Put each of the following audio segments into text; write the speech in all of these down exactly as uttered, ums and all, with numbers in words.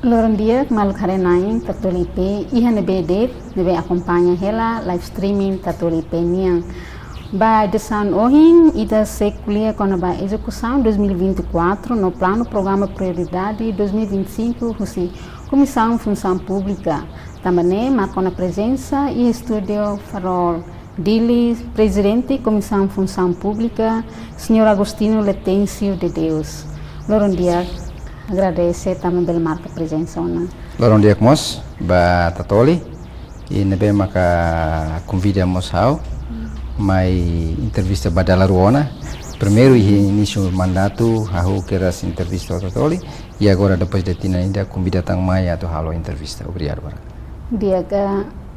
Loron di'ak, maluk haree-na'in Tatoli I P, iha ne'ebé de'it, ne'ebé akompaña hela live streaming Tatoli I P nian. Ba edisaun ohin, ita sei ko'alia kona-ba ezekusaun dois mil e vinte e quatro no planu programa prioridade dois mil e vinte e cinco husi Komisaun Funsaun Públika. Tanba ne'e, marka ona prezensa iha estúdiu Farol Dili, Prezidente Komisaun Funsaun Públika, Señór Agostinho Letêncio de Deus. Loron di'ak, agradese tanba bele marka prezensa ona. Loron di'ak mós ba Tatoli, i ne'ebé maka konvida mós ha'u mai entrevista ba dala rua ona. Primeiru iha inísiu mandatu, ha'u kedas entrevista ho Tatoli, i agora depois de tinan ida konvida tan mai atu halo entrevista. Obrigadu barak. Di'ak,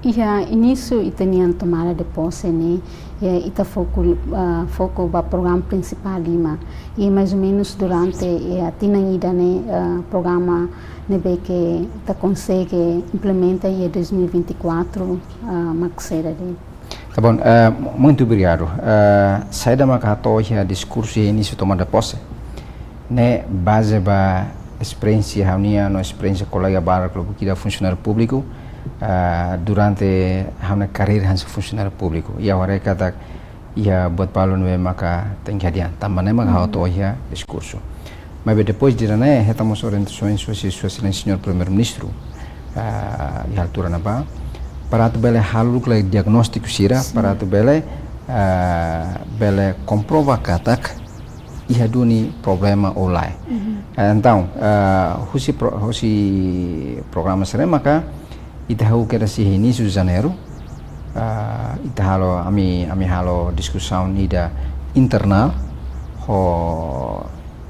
iha inísiu ita-nia tomada de pose ne'e, eh, ita foku, ah, foku ba programa prinsipál lima. I mais ou menus durante, eh, tinan ida ne'e, ah, programa ne'ebé ke ita konsege implementa iha dois mil e vinte e quatro, ah, mak saida de'it? Tá bom, eh, muito obrigado. Eh, saida maka hato'o iha diskursu iha inísiu tomada de pose ne'e baze ba esperiénsia ha'u-nian no esperiénsia kolega barak lubuk ida funsionáriu públiku, ah, durante ha'u-nia karreira hanesan funsionáriu públiku. I ha'u haree katak iha buat balu ne'ebé maka tenke hadi'a. Tanba ne'e maka ha'u hato'o iha diskursu. Maibé depois de ne'e, hetan mós orientasaun husi Sua Exelénsia Señór Primeiru-Ministru, ah, iha altura ne'ebá, para atu bele halo uluk lai diagnóstiku sira, para atu bele, ah, bele komprova katak iha duni problema ou lae. Eh, entaun, eh, husi pro-, husi programa sira-ne'e maka ita hahú kedas iha inísiu Janeiru, eh, ita halo, ami, ami halo diskusaun ida internál ho,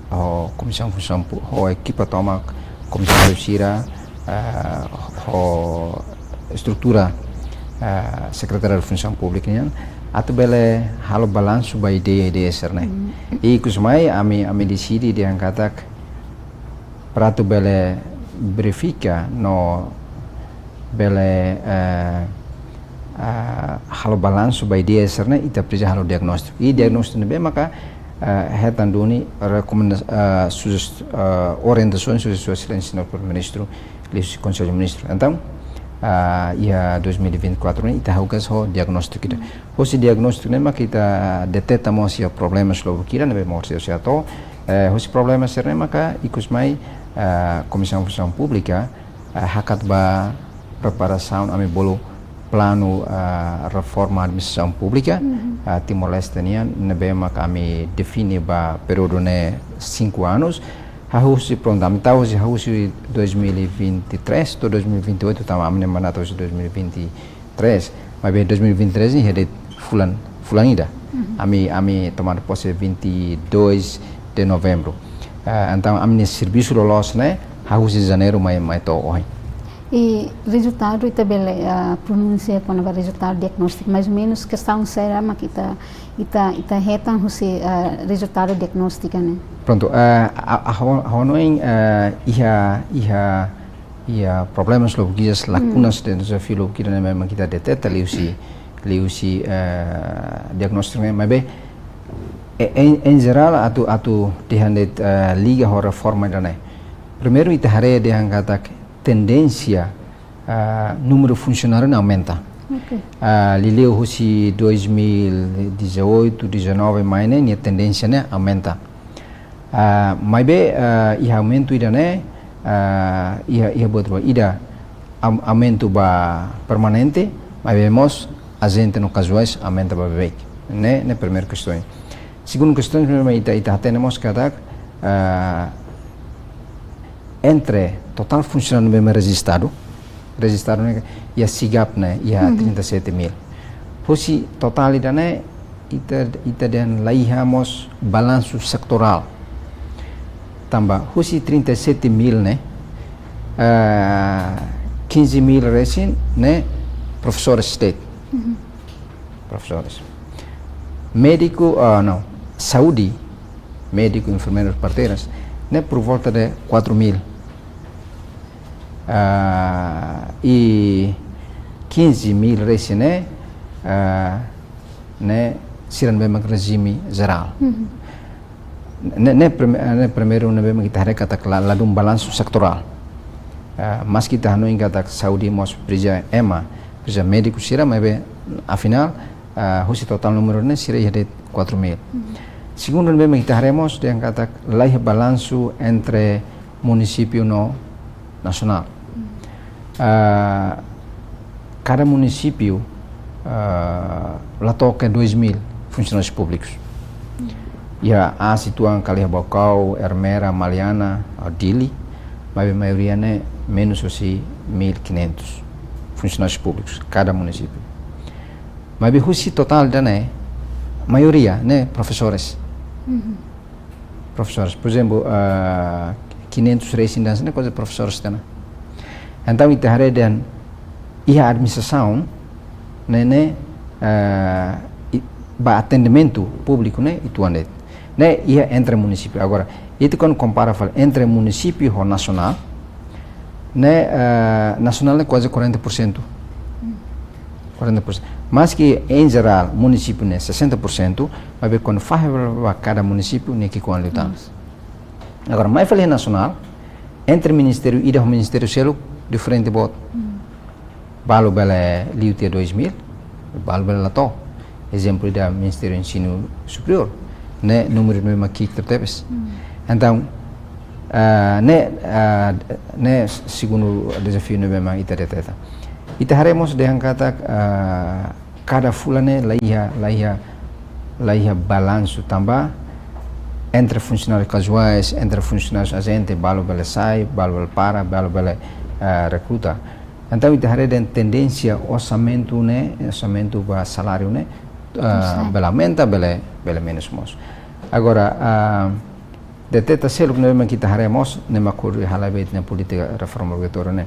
ho Komisaun Funsaun Pú-, ho ekipa tomak, komisáriu sira, eh, ho estrutura, eh, Sekretariadu Funsaun Públika nian, atu bele halo balansu ba ideia-ideia sira-ne'e. I ikus mai ami, ami deside dehan katak para atu bele verifika no bele, eh, ah, halo balansu ba ideia sira-ne'e, ita presiza halo diagnóstiku. I diagnóstiku ne'ebé maka, eh, hetan duni rekomenda-, eh, sujest-, eh, orientasaun husi Sua Exelénsia Señór Primeiru-Ministru, liuhusi Konsellu Ministru. Entaun, ah, iha dois mil e vinte e quatro ne'e ita hahú kedas ho diagnóstiku ida. Husi diagnóstiku ne'e maka ita deteta mós iha problemas lubuk ida ne'ebé mós sira hato'o. Eh, husi problema sira-ne'e maka ikus mai, ah, Komisaun Funsaun Públika, ah, hakat ba preparasaun, ami bolu planu, ah, reforma administrasaun públika, ah, Timor-Leste nian, ne'ebé maka ami define ba períodu ne'e cinco anos. Hahú husi, prontu, ami tau husi, hahú husi dois mil e vinte e três to'o dois mil e vinte e oito, tanba ami-nia mandatu husi dois mil e vinte e três, maibé dois mil e vinte e três ne'e iha de'it fulan, fulan ida. Ami, ami tomada pose vinte e dois de novembro. Ah, entaun, ami-nia servisu loloos ne'e, hahú husi Janeiru mai, mai to'o ohin. I rezultadu ita bele, ah, pronunsia kona-ba rezultadu diagnóstiku, mais ou menus kestaun saida mak ita, ita, ita hetan husi, ah, rezultadu diagnóstiku ne'e? Prontu, ah, a, a, ho-, ha'u hanoin, ah, iha, iha, iha problemas lubuk ida, lakunas, dezafiu lubuk ida ne'ebé mak ita deteta liuhusi, liuhusi, eh, diagnóstiku ne'e, maibé, e, en, en jerál, atu, atu dehan de'it, eh, liga ho reforma ida-ne'e. Primeiru, ita haree dehan katak tendénsia, ah, númeru funsionáriu ne'e aumenta. Ok. Ah, liuliu husi dois mil e dezoito, dezanove mai ne'e, nia tendénsia ne'e aumenta. Ah, maibé, ah, iha aumentu ida-ne'e, ah, iha, iha buat rua. Ida, am-, aumentu ba permanente, maibé mós ajente no kazuais aumenta ba beibeik. Ne'e, ne'e primeiru kestaun. Segundu kestaun, ita, ita hatene mós katak, ah, entre totál funsionáriu ne'ebé rejistadu, rejistadu ne'e iha SIGAP ne'e iha trinta e sete mil. Husi totál ida-ne'e, ita, ita dehan la iha mós balansu setorál. Tanba husi trinta e sete mil ne'e, ah, quinze mil resin ne'e profesores state. Profesores. Médiku, ah, não, saúde, médiku, enfermeiras, parteiras, ne'e por volta de quatro mil. Ah, i quinze mil resin ne'e, ah, ne'e sira ne'ebé mak rejime jerál. Ne'e, ne'e prime-, ne'e primeiru ne'ebé mak ita haree katak la, ladún balansu setorál. Ah, maski ita hanoin katak saúde mós presiza ema, presiza médiku sira, maibé afinál, ah, husi totál númeru ne'e sira iha de'it quatro mil. Segundu ne'ebé mak ita haree mós dehan katak laiha balansu entre munisípiu no nasionál. Ah, kada munisípiu, ah, la toka dois mil funsionárius públikus. Iha aas uitoan kala iha Baucau, Ermera, Maliana, ah, Dili, maibé maioria ne'e menus husi mil e quinhentos funsionárius públikus kada munisípiu. Maibé husi totál ida-ne'e, maioria ne'e profesores. Profesores, por ezemplu, ah, quinhentos resin-dasa ne'e kuaze profesores tiha ona. Entaun, ita haree dehan iha administrasaun ne'e, ne'e, ah, i-, ba atendimentu públiku ne'e uitoan de'it. Ne'e iha entre munisípiu. Agora, ita kuandu kompara fali entre munisípiu ho nasionál, ne'e, ah, nasionál ne'e kuaze quarenta por cento. Quarenta por cento. Maski em jerál munisípiu ne'e sessenta por cento, maibé kuandu fahe ba kada munisípiu ne'e ki'ikoan liután. Agora, mai fali nasionál, entre ministériu ida ho ministériu seluk diferente boot. Balu bele liu tiha dois mil, balu bele la to'o. Ezemplu ida Ministériu Ensinu Superiór, ne'e númeru ne'ebé mak ki'ik tebetebes. Entaun, ah, ne'e, ah, ne'e segundu dezafiu ne'ebé mak ita deteta. Ita haree mós dehan katak, ah, kada fulan ne'e laiha, laiha, laiha balansu tanba entre funsionárius kazuais, entre funsionárius ajente, balu bele sai, balu bele para, balu bele, ah, rekruta. Entaun, ita haree dehan tendénsia orsamentu ne'e, orsamentu ba saláriu ne'e, ah, bele aumenta, bele, bele menus mós. Agora, ah, deteta seluk ne'ebé mak ita haree mós, ne'e mak hodi halai ba ita-nia polítika reforma obrigatória ne'e.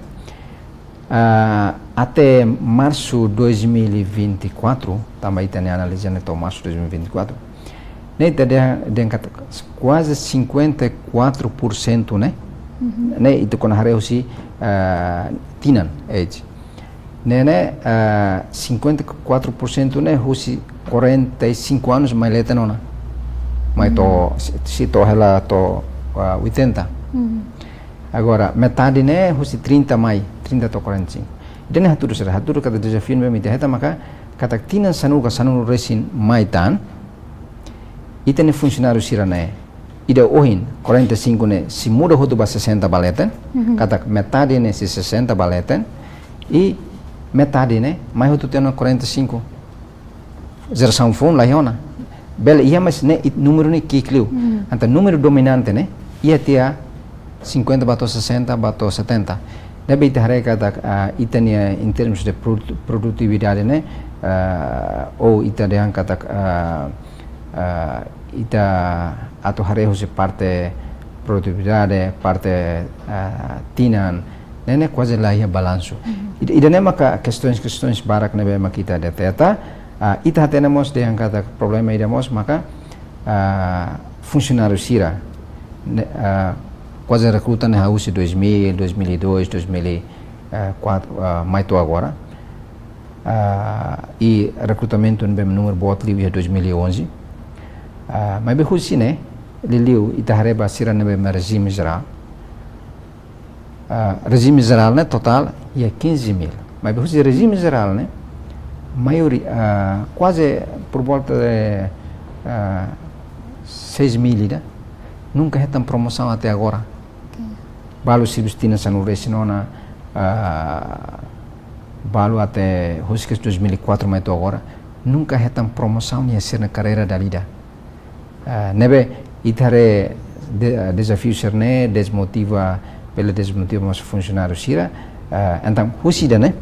Ah, até março dois mil e vinte e quatro, tanba ita-nia analiza ne'e to'o março dois mil e vinte e quatro, ne'e ita dehan, dehan katak kuaze cinquenta e quatro por cento ne'e. Ne'e ita kuandu haree husi, ah, tinan, age. Ne'e, ne'e, ah, cinquenta e quatro por cento ne'e husi quarenta e cinco anos mai leten ona. Mai to'o, sei, sei to'o hela to'o, ah, oitenta. Agora, metade ne'e husi trinta mai, trinta to'o quarenta e cinco. Ida-ne'e hatudu saida, hatudu katak dezafiu ne'ebé mak ita hetan maka, katak tinan sanulu ka sanulu resin mai tan, ita-nia funsionáriu sira ne'e, ida ohin quarenta e cinco ne'e sei muda hotu ba sessenta ba leten, katak metade ne'e sei sessenta ba leten, i metade ne'e mai hotu tiha ona quarenta e cinco. Jerasaun foun laiha ona. Bele iha, mas ne'e it-, númeru ne'e ki'ik liu. Entaun númeru dominante ne'e iha tiha cinquenta ba to'o sessenta ba to'o setenta. Ne'ebé ita haree katak, ah, ita-nia, em termos de produ-, produtividade ne'e, ah, ou ita dehan katak, ah, ah, ita atu haree husi parte produtividade, parte, ah, tinan, ne'e, ne'e kuaze laiha balansu. Ida, ida-ne'e maka kestaun, kestaun barak ne'ebé mak ita deteta, ah, ita hatene mós dehan katak problema ida mós maka, ah, funsionáriu sira ne'e, ah, kuaze rekruta ne'e hahú husi dois mil, dois mil e dois, dois mil e quatro, ah, mai to'o agora. Ah, i rekrutamentu ne'ebé númeru boot liu iha dois mil e onze. Ah, maibé husi ne'e, liuliu ita haree ba sira ne'ebé mak rejime jerál. Ah, rejime jerál ne'e totál iha quinze mil. Maibé husi rejime jerál ne'e, maioria, ah, kuaze por volta de, ah, seis mil ida, nunka hetan promosaun até agora. Balu servisu tinan sanulu resin ona, ah, balu até husi dois mil e quatro mai to'o agora, nunka hetan promosaun iha sira-nia karreira dala ida. Ah, ne'ebé ita haree de-, ah, dezafiu sira-ne'e desmotiva, bele desmotiva mós funsionáriu sira. Ah, entaun, husi ida-ne'e,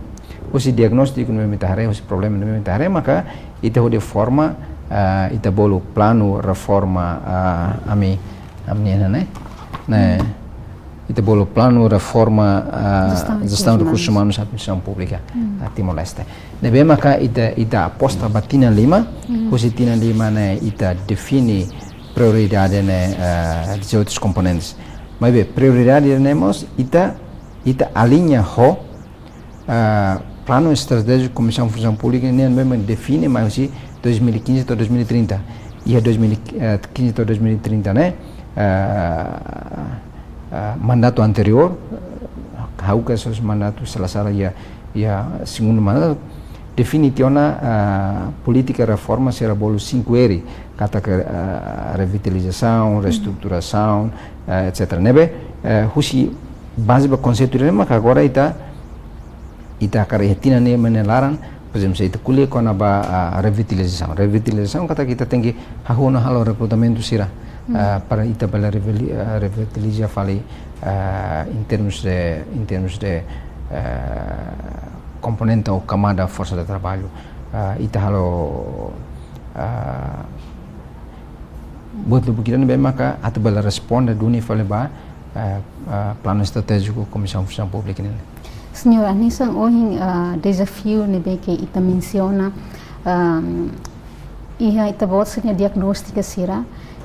husi diagnóstiku ne'ebé mak ita haree, husi problema ne'ebé mak ita haree, maka ita hodi forma, ah, ita bolu planu reforma, ah, ami, ami ne'e, ne'e, ne'e. Ita bolu planu reforma, ah, jestaun, jestaun rekursus umanus administrasaun públika, ah, Timor-Leste. Ne'ebé maka ita, ita aposta ba tinan lima, husi tinan lima ne'e ita define prioridade ne'e, ah, dezoitu komponentes. Maibé prioridade ne'e mós ita, ita aliña ho, ah, planu estratéjiku Komisaun Funsaun Públika ne'e ne'ebé define mai husi dois mil e quinze to'o dois mil e trinta. Iha dois mil e quinze to'o dois mil e trinta ne'e, ah, ah, mandatu anteriór, ah, ha'u ke sos mandatu sela sala iha, iha segundu mandatu, define tiha ona, ah, polítika reforma sira bolu cinco R, katak, ah, revitalizasaun, reestruturasaun, ah, et cetera. Ne'ebé, eh, husi baze ba konseitu ida-ne'e maka agora ita, ita hakarak iha tinan ne'e mak ne'e laran, por ezemplu, se ita ko'alia kona-ba, ah, revitalizasaun. Revitalizasaun katak ita tenke hahú no halo rekrutamentu sira, ah, para ita bele revitali-, ah, revitaliza fali, ah, em termos de, em termos de, ah, komponente ou kamada forsa de traballu. Ah, ita halo, ah, buat lubuk ida ne'ebé maka atu bele responde duni fali ba, eh, eh, planu estratéjiku Komisaun Funsaun Públika nian. Señór, hanesan ohin, ah, dezafiu ne'ebé ke ita mensiona, ah, iha ita-boot sira-nia diagnóstika sira,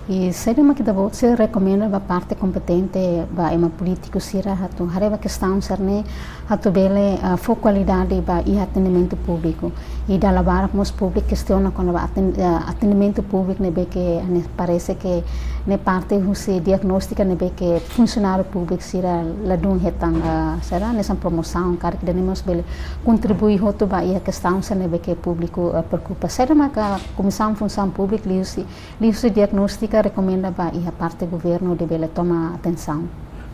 i saida mak ita-boot sira rekomenda ba parte kompetente, ba ema polítiku sira atu haree ba kestaun sira-ne'e, atu bele, ah, fó kualidade ba iha atendimentu públiku. I dala barak mós públiku kestiona kona-ba aten-, ah, atendimentu públiku ne'ebé ke, ne'e parese ke ne'e parte husi diagnóstika ne'ebé ke funsionáriu públiku sira ladún hetan, ah, sira hanesan promosaun, karik ida-ne'e mós bele kontribui hotu ba iha kestaun sira ne'ebé ke públiku, ah, preokupa. Saida maka Komisaun Funsaun Públika liuhusi, liuhusi diagnóstika rekomenda ba iha parte governu atu bele toma atensaun.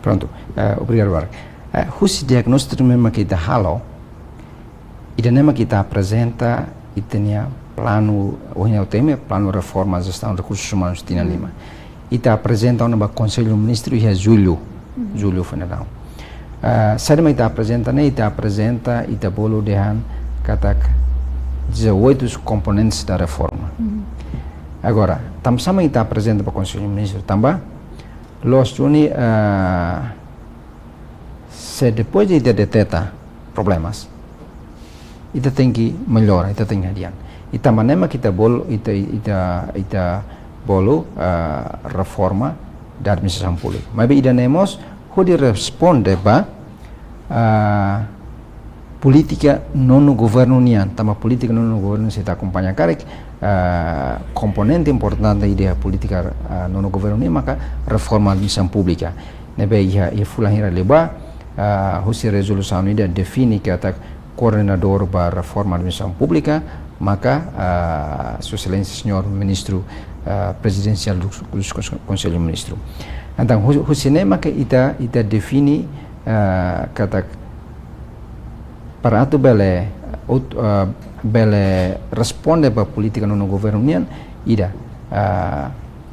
Prontu, eh, obrigadu barak. Eh, husi diagnóstiku ne'ebé maka ita halo, ida-ne'e maka ita aprezenta ita-nia planu, ohin ha'u temi, planu reforma jestaun rekursus umanus tinan lima. Ita aprezenta ona ba Konsellu Ministru iha jullu, jullu funeral. Ah, saida mak ita aprezenta ne'e, ita aprezenta, ita bolu dehan katak dezoito komponentes da reforma. Agora, tanbasá mak ita aprezenta ba Konsellu Ministru, tanba loos duni, ah, se depois de ita deteta problemas, ita tenke mellora, ita tenke hadi'a. Ita maneira mak ita bolu, ita, ita, ita bolu, ah, reforma da administrasaun públika. Maibé ida-ne'e mós hodi responde ba, ah, polítika nonu governu nian, tanba polítika nonu governu se ita akompaña karik, ah, komponente importante ida polítika, ah, nonu governu nian maka reforma administrasaun públika. Ne'ebé iha, iha fulan hira liubá, ah, husi rezolusaun ida define katak koordenadór ba reforma administrasaun públika maka, ah, Sua Exelénsia Señór Ministru, ah, Prezidensiál dos, dos Kons-, Konsellu Ministru. Entaun, hu-, husi ne'e maka ita, ita define, ah, katak para atu bele, ut-, ah, bele responde ba polítika nonu governu nian, ida, ah,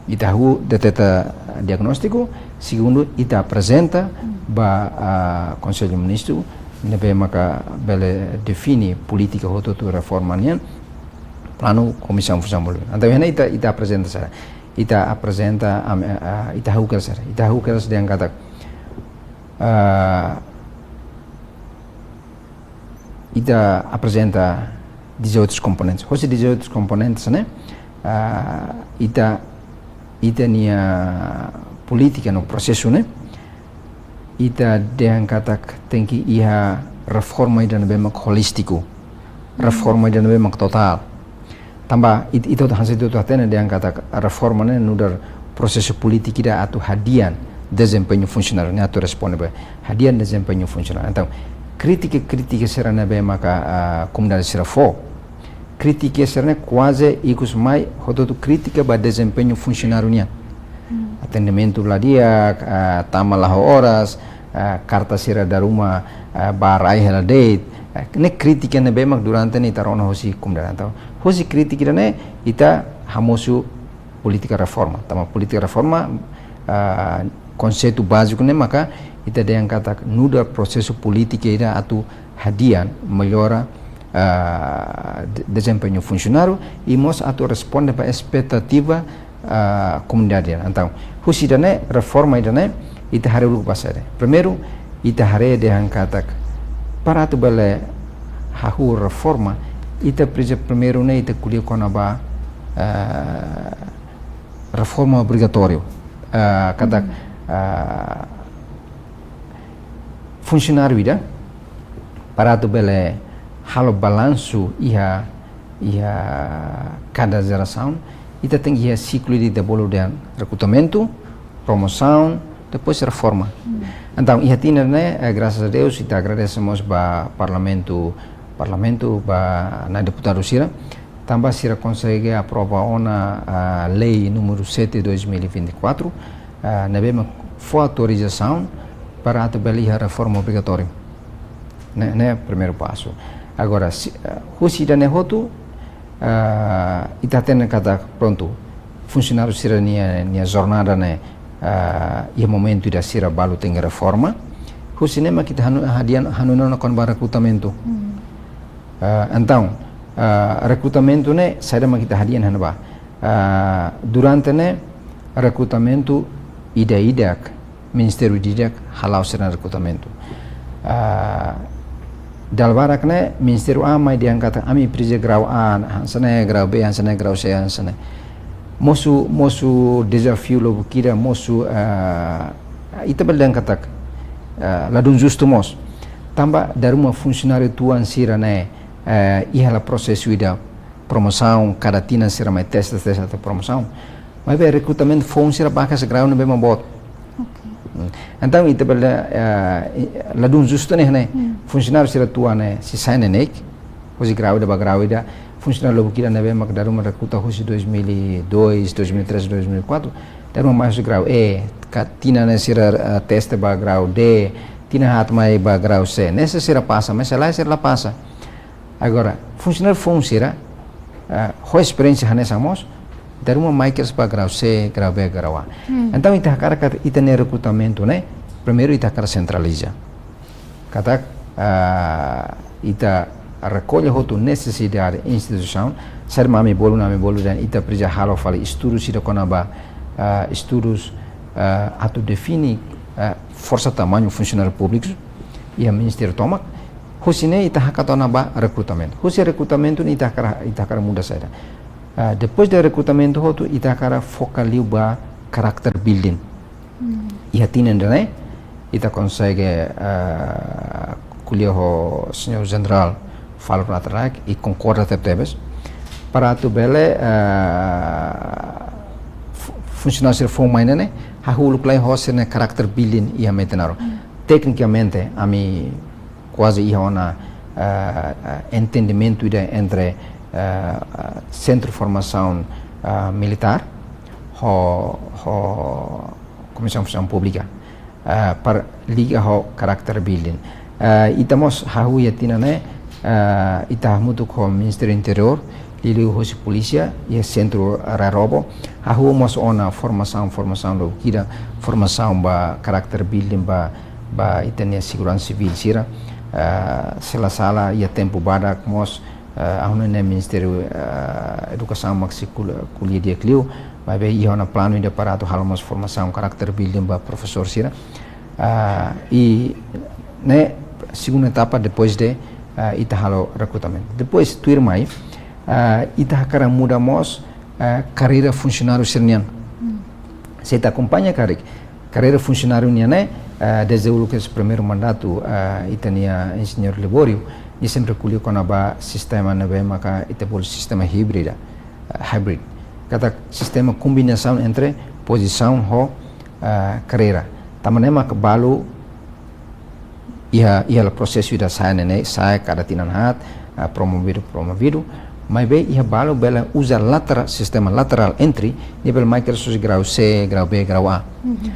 ita hahú deteta diagnóstiku, segundu, ita aprezenta ba, ah, Konsellu Ministru, ne'ebé maka bele define polítika hotu-hotu reforma nian, planu Komisaun Funsaun Públika. Entaun, iha ne'e ita, ita aprezenta sá, ita aprezenta, am-, ah, ita hahú kedas sá, ita hahú kedas dehan katak, ah, ita aprezenta dezoito komponentes. Husi dezoito komponentes ne'e, ah, ita, ita-nia polítika no prosesu ne'e, ita dehan katak tenke iha reforma ida ne'ebé mak holístiku, reforma ida ne'ebé mak totál. Tanba it-, ita hanesan ita hatene dehan katak reforma ne'e nu'udar prosesu polítiku ida atu hadi'a dezempeñu funsionáriu nian, atu responde ba hadi'a dezempeñu funsionáriu. Entaun, krítika-krítika sira ne'ebé maka, ah, komunidade sira fó, krítika sira-ne'e kuaze ikus mai hotu-hotu krítika ba dezempeñu funsionáriu nian. Atendimentu la di'ak, ah, tama la ho oras, ah, karta sira dala ruma, ah, ba rai hela de'it. Ah, ne'e krítika ne'ebé mak durante ne'e ita rona husi komunidade. Entaun, husi krítika ida-ne'e ita hamosu polítika reforma. Tanba polítika reforma, ah, konseitu báziku ne'e maka ita dehan katak nu'udar prosesu polítika ida atu hadi'a, mellora, ah, de-, dezempeñu funsionáriu i mós atu responde ba espetativa, ah, komunidade. Entaun, husi ida-ne'e, reforma ida-ne'e, ita haree uluk ba saida. Primeiru, ita haree dehan katak para atu bele hahú reforma, ita presiza primeiru ne'e ita ko'alia kona-ba, ah, reforma obrigatóriu. Ah, katak, ah, funsionáriu ida, para atu bele halo balansu iha, iha kada jerasaun, ita tenke iha siklu ida ita bolu dehan rekrutamentu, promosaun, depois reforma. Entaun, iha tinan ne'e, eh, grasas a Deus, ita agradese mós ba Parlamentu, Parlamentu, ba deputadu sira, tanba sira konsege aprova ona, ah, lei númeru sete dois mil e vinte e quatro, ah, ne'ebé mak fó autorizasaun para atu bele iha reforma obrigatóriu. Ne'e, ne'e primeiru pasu. Agora, si, ah, husi ida-ne'e hotu, ah, ita hatene katak, prontu, funsionáriu sira-nia, nia jornada ne'e, ah, iha momentu ida sira balu tenke reforma. Husi ne'e mak ita hanu-, hadi'a hanoin ona kona-ba rekrutamentu. Hmm. Ah, entaun, ah, rekrutamentu ne'e saida mak ita hadi'a iha ne'ebá. Ah, durante ne'e rekrutamentu ida-idak, ministériu ida-idak hala'o sira-nia rekrutamentu. Ah, dala barak ne'e ministériu A mai dehan katak ami presiza grau A hanesan ne'e, grau B hanesan ne'e, grau C hanesan ne'e. Mosu, mosu dezafiu lubuk ida, mosu, ah, ita bele dehan katak, ah, ladún justu mós. Tanba dala ruma funsionáriu tuan sira ne'e, eh, iha hela prosesu ida promosaun, kada tinan sira mai teste, teste atu promosaun. Maibé rekrutamentu foun sira bakas grau ne'ebé mak boot. Oke. Hmm. Entaun, ita bele, eh, i-, ladún justu ne'e, ne'e. Hmm. Funsionáriu sira tuan ne'e, sei sai neineik, husi grau ida ba grau ida. Funsionáriu lubuk ida ne'ebé mak dala ruma rekruta husi dois mil e dois, dois mil e três, dois mil e quatro, dala ruma mai husi grau E, ka tinan ne'e sira, eh, teste ba grau D, tinan haat mai ba grau C. Ne'e sira pasa, maibé sira la, sira la pasa. Agora, funsionáriu foun sira, ah, ho esperiénsia hanesan mós, dala ruma mai kedas ba grau C, grau B, grau A. Hmm. Entaun, ita hakarak katak ita-nia rekrutamentu ne'e, primeiru ita hakarak sentraliza. Katak, ah, ita rekolla hotu nesesidade instituisaun, saida mak ami bolu, ami bolu, entaun ita presiza halo fali estudu sira kona-ba, ah, estudus, ah, atu define, ah, forsa tamañu funsionáriu públiku iha ministériu tomak. Husi ne'e ita hakat ona ba rekrutamentu. Husi rekrutamentu ne'e ita hakarak, ita hakarak muda saida. Ah, depois de rekrutamentu hotu, ita hakarak foka liu ba character building. Hmm. Iha tinan ida-ne'e, ita konsege, ah, ko'alia ho señór jenerál Falur Nataraik, i konkorda tebetebes. Para atu bele, ah, fu-, funsionáriu sira foun mai ne'e, hahú uluk lai ho sira-nia character building iha Metinaro. Hmm. Teknikamente, ami kuaze iha ona, ah, ah, entendimentu ida entre, ah, ah, Sentru Formasaun, ah, Militár ho, ho Komisaun Funsaun Públika, ah, para liga ho character building. Ah, ita mós hahú iha tinan ne'e, ah, ita hamutuk ho Ministériu Interiór, liuliu husi polísia, iha Sentru Rai Robo, hahú mós ona formasaun, formasaun lubuk ida, formasaun ba character building ba, ba ita-nia seguransa sivíl sira. Ah, se la sala, iha tempu badak mós, ah, ha'u hanoin ne'e Ministériu, ah, Edukasaun mak sei ko'al-, ko'alia di'ak liu, maibé iha ona planu ida para atu halo mós formasaun character building ba profesór sira. Ah, i ne'e segunda etapa depois de, ah, ita halo rekrutamentu. Depois, tuirmai, ah, ita hakarak muda mós, ah, karreira funsionáriu sira-nian. Hmm. Se ita akompaña karik, karreira funsionáriu nian ne'e, ah, dezde uluk husi primeiru mandatu, ah, ita-nia enjeñeiru Libório, nia sempre ko'alia kona-ba sistema ne'ebé maka ita bolu sistema híbrida, ah, hybrid. Katak sistema kombinasaun entre pozisaun ho, ah, karreira. Tanba ne'e maka balu iha, iha hela prosesu ida sa'e neineik, sa'e kada tinan haat, ah, promovidu, promovidu. Maibé iha balu bele uza lateral, sistema lateral entry, nia bele mai kedas husi grau C, grau B, grau A. Mhm.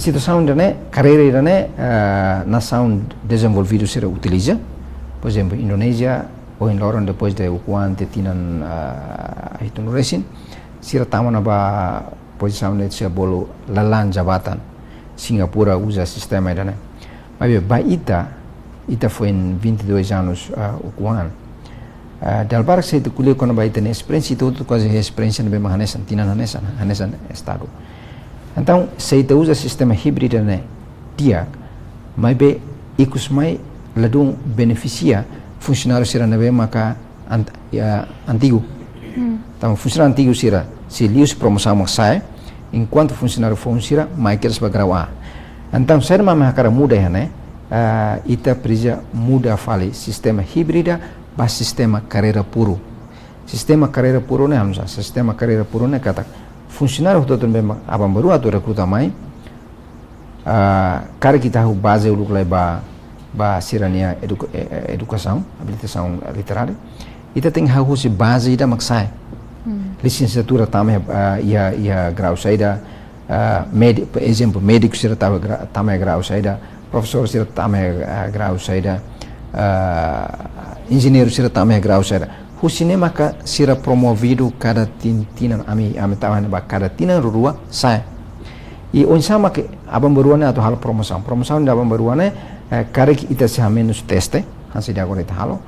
Situasaun ida-ne'e, karreira ida-ne'e, ah, nasaun dezenvolvidu sira utiliza. Por ezemplu, Indonézia, ohin loron depois de ukun-an tinan, ah, hitunulu resin, sira tama ona ba pozisaun ne'ebé sira bolu lalan jabatan. Singapura uza sistema ida-ne'e. Maibé ba ita, ita foin vinte e dois anos, ah, ukun-an. Ah, dala barak se ita ko'alia kona-ba ita-nia esperiénsia, ita hotu kuaze esperiénsia ne'ebé mak hanesan, tinan hanesan, hanesan estadu. Entaun, se ita uza sistema híbrida ne'e di'ak, maibé ikus mai ladún benefisia funsionáriu sira ne'ebé maka ant-, ya, antigu. Hmm. Tanba funsionáriu antigu sira sei liu husi promosaun mak sa'e, enkuantu funsionáriu foun sira mai kedas ba grau A. Entaun, saida mak ami hakarak muda iha ne'e, ah, ita presiza muda fali sistema híbrida ba sistema karreira puru. Sistema karreira puru ne'e, hanesan, sistema karreira puru ne'e katak funsionáriu hotu-hotu ne'ebé mak aban-bainrua atu rekruta mai, Ah, karik ita hahú baze uluk lai ba, ba sira-nia eduka-, eh, eh, edukasaun, abilitasaun literária. Ita tenke hahú husi baze ida mak sa'e. Lisensiatura tama iha, ah, iha, iha grau saida, ah, médi-, por ezemplu, médiku sira tama iha gra-, tama iha grau saida, profesór sira tama iha, ah, grau saida, ah, enjeñeiru sira tama iha grau saida. Husi ne'e maka sira promovidu kada tin-, tinan, ami, ami tama iha ne'ebá kada tinan rua-rua sa'e. I oinsá maka aban-bainrua ne'e atu halo promosaun. Promosaun ida aban-bainrua ne'e, eh, karik ita sei hamenus teste, hanesan ida agora ita halo.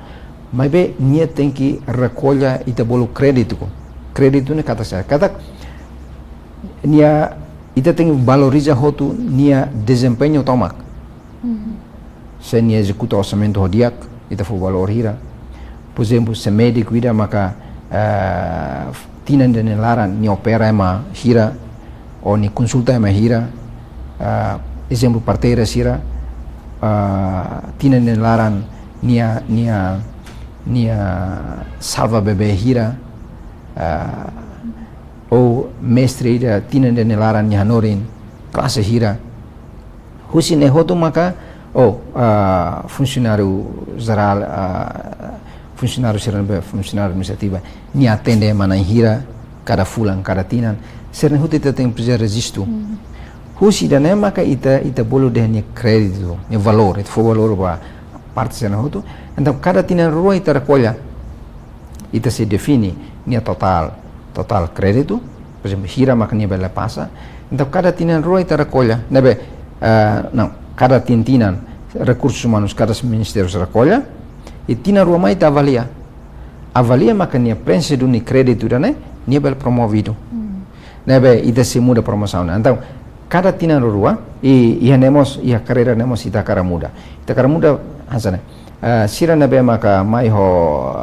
Maibé nia tenke rekolla ita bolu kréditu ko. Kréditu ne'e katak sá? Katak nia, ita tenke valoriza hotu nia dezempeñu tomak. Se nia ezekuta orsamentu ho di'ak, ita fó valór hira. Por ezemplu, se médiku ida maka, ah, tinan ida nia laran nia opera ema hira, ou nia konsulta ema hira, ah, ezemplu, parteira sira, ah, tinan ida nia laran nia, nia, nia salva bebé hira, ah, ou mestre ida tinan ida nia laran nia hanorin klase hira. Husi ne'e hotu maka, oh, ah, funsionáriu jerál, ah, funsionáriu sira ne'ebé, funsionáriu administrativa, nia atende ema na'in hira kada fulan, kada tinan, sira-ne'e hotu ita tenke presiza rejistu. Husi ida-ne'e maka ita, ita bolu dehan nia kréditu, nia valór, ita fó valór ba parte sira-ne'e hotu. Entaun, kada tinan rua ita rekolla, ita sei define nia totál, totál kréditu, por ezemplu, hira maka nia bele pasa. Entaun, kada tinan rua ita rekolla, ne'ebé, eh, não, kada tin-tinan, rekursus umanus, kada ministériu rekolla, i tinan rua mai ita avalia. Avalia maka nia prenxe duni kréditu ida-ne'e, nia bele promovidu. Ne'ebé, ita sei muda promosaun ne'e. Entaun, kada tinan rua-rua, i, iha ne'e mós, iha karreira ne'e mós ita hakarak muda. Ita hakarak muda, hanesan ne'e. Eh, sira ne'ebé maka mai ho,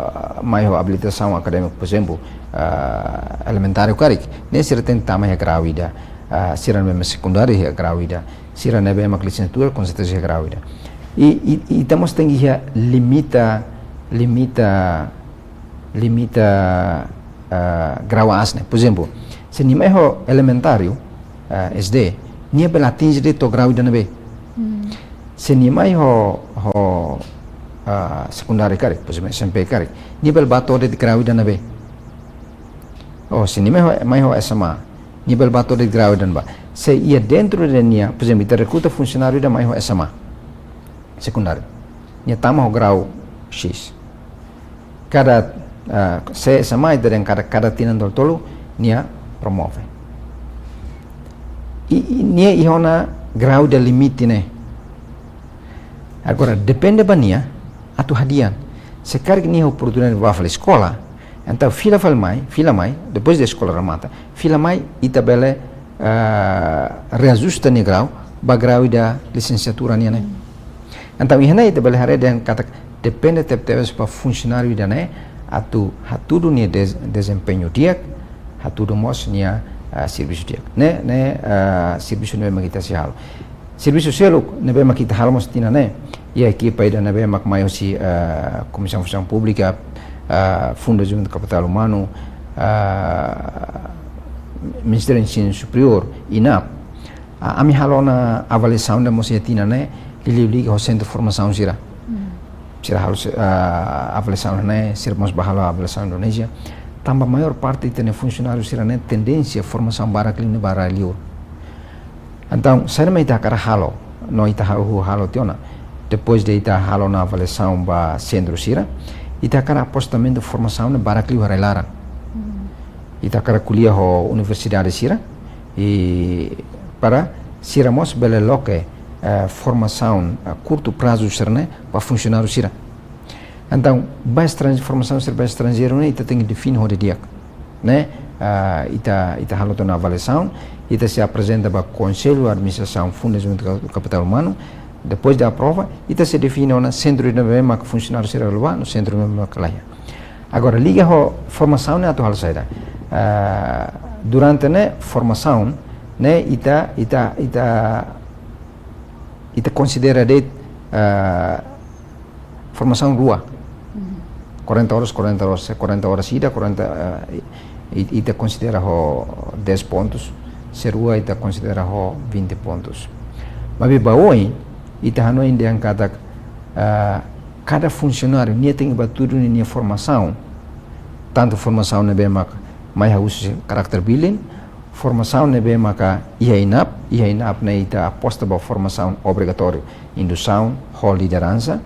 mai ho abilitasaun akadémiku, por ezemplu, eh, elementáriu karik, ne'e sira tenke tama iha grau ida, eh, sira ne'ebé mak sekundáriu iha grau ida, sira ne'ebé mak lisensiatura, com certeza iha grau ida. I, i, i ita mós tenke iha limita, limita, limita, eh, grau aas ne'e. Por ezemplu, se nia mai ho elementáriu, eh, S D, nia bele atinje de'it to'o grau ida ne'ebé. Se nia mai ho, ho, ah, sekundáriu karik, por ezemplu, S M P karik, nia bele bá to'o de'it grau ida ne'ebé. Oh, se nia mai ho, mai ho S M A, nia bele bá to'o de'it grau ida ne'ebá. Se iha dentru de nia, por ezemplu, ita rekruta funsionáriu ida mai ho S M A, sekundáriu, nia tama ho grau X. Kada, ah, se S M A ita dehan kada, kada tinan tolu-tolu nia promove. I, i, nia iha ona grau ida limite ne'e. Agora, depende ba nia atu hadi'a. Se karik nia oportunidade bá fali eskola, entaun fila fali mai, fila mai, depois de eskola remata, fila mai, ita bele, ah, reajusta nia grau ba grau ida lisensiatura nian ne'e. Entaun, iha ne'e ita bele haree dehan katak depende tebetebes ba funsionáriu ida-ne'e atu hatudu nia dez-, dezempeñu di'ak, hatudu mós nia, ah, servisu di'ak. Ne'e, ne'e, ah, servisu ne'ebé mak ita sei halo. Servisu seluk ne'ebé mak ita halo mós tinan ne'e, iha ekipa ida ne'ebé mak mai husi, ah, Komisaun Funsaun Públika, ah, Fundu Dezenvolvimentu Kapitál Umanu, ah, Ministériu Ensinu Superiór, INAP. Ah, ami halo ona avaliasaun ida mós iha tinan ne'e, liuliu liga ho sentru formasaun sira. Sira halo se-, ah, avaliasaun ne'e, sira mós bá halo avaliasaun Indonézia. Tanba maiór parte ita-nia funsionáriu sira-ne'e tendénsia formasaun barak liu ne'e ba rai-liur. Entaun, saida mak ita hakarak halo, no ita hahú halo tiha ona. Depois de ita halo ona avaliasaun ba sentru sira, ita hakarak apostamentu formasaun ne'e barak liu iha rai-laran. Ita hakarak ko'alia ho universidade sira, i para sira mós bele loke, eh, formasaun, eh, kurtu prazu sira-ne'e ba funsionáriu sira. Entaun, ba estran-, formasaun sira ba estranjeiru ne'e, ita tenke define ho di'ak. Ne'e, ah, ita, ita halo tiha ona avaliasaun, ita sei aprezenta ba Konsellu Administrasaun Fundu Dezenvolvimentu Kapitál Umanu, depois de aprova, ita sei define ona sentru ne'ebé mak funsionáriu sira bele bá, no sentru ne'ebé mak laiha. Agora, liga ho formasaun ne'e atu halo saida. Ah, durante ne'e formasaun ne'e ita, ita, ita, ita konsidera de'it, ah, formasaun rua. Quarenta horas, quarenta horas, quarenta horas ida, quarenta, eh, i-, i-, ita konsidera ho dez pontos, se rua ita konsidera ho vinte pontos. Maibé ba oin, ita hanoin dehan katak, ah, kada funsionáriu nia tenke bá tuir nia formasaun, tantu formasaun ne'ebé maka mai husi character building, formasaun ne'ebé maka iha INAP, iha INAP ne'e ita aposta ba formasaun obrigatóriu, indusaun, ho lideransa.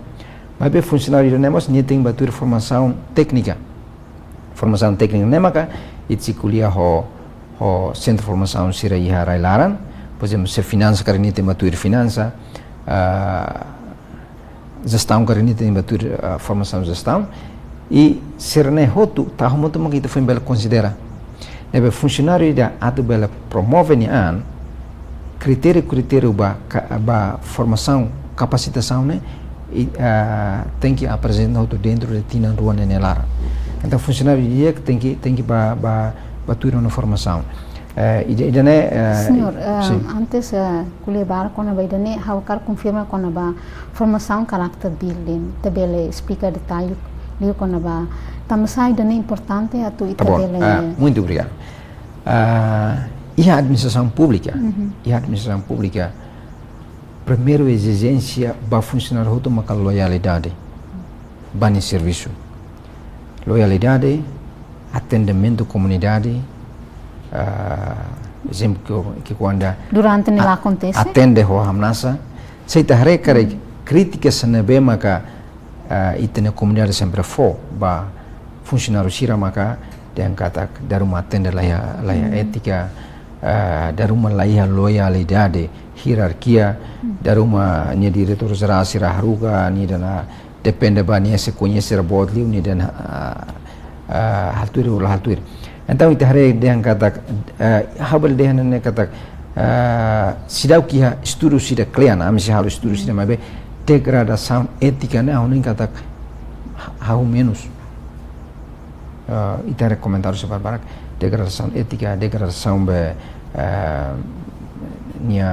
Maibé funsionáriu ne'e mós nia tenke bá tuir formasaun téknika. Formasaun téknika ne'e maka ita sei ko'alia ho, ho sentru formasaun sira iha rai-laran. Por ezemplu, se finansa karik nia tenke bá tuir finansa, ah, jestaun karik nia tenke bá tuir, ah, formasaun jestaun. I sira-ne'e hotu, ita hamutuk maka ita foin bele konsidera. Ne'ebé funsionáriu ida atu bele promove nia an, kritériu-kritériu ba ka-, ba formasaun, kapasitasaun ne'e, i, ah, tenke aprezenta hotu dentru de tinan rua ne'e nia laran. Entaun, funsionáriu di'ak tenke, tenke bá, bá, bá tuir ona formasaun. Eh, ida, ida-ne'e, eh, Señór, eh, sin. Antes, eh, ko'alia barak kona-ba ida-ne'e, ha'u hakarak konfirma kona-ba formasaun character building, ita bele esplika detalle liu kona-ba, tanbasá ida-ne'e importante atu ita Tá bom. bele Ah, muito obrigado. Ah, iha administrasaun públika, Mhm. iha administrasaun públika, primeiru ezijénsia ba funsionáriu hotu maka loialidade ba nia servisu. Loialidade, atendimentu komunidade, ah, ezemplu ke, ke kuandu Durante ne'e a-, la akontese? atende ho hamnasa, se ita haree karik Mhm. krítika sira ne'ebé maka, ah, ita-nia komunidade sempre fó ba funsionáriu sira maka dehan katak dala ruma atende la iha, la iha Mhm. étika, ah, dala ruma la iha loialidade, hierarkia, Mhm. dala ruma nia diretór jerál sira haruka, nia dala depende ba nia se koñese sira boot liu nia dehan, ah, ah, halo tuir, la halo tuir. Entaun, ita haree dehan katak, ah, ha'u bele dehan ne'e katak, ah, seidauk iha estudu sira kle'an, ami sei halo estudu sira, maibé degradasaun étika ne'e ha'u hanoin katak ha-, hahú menus. Ah, ita haree komentáriu sira barak, degradasaun étika, degradasaun be, ah, nia,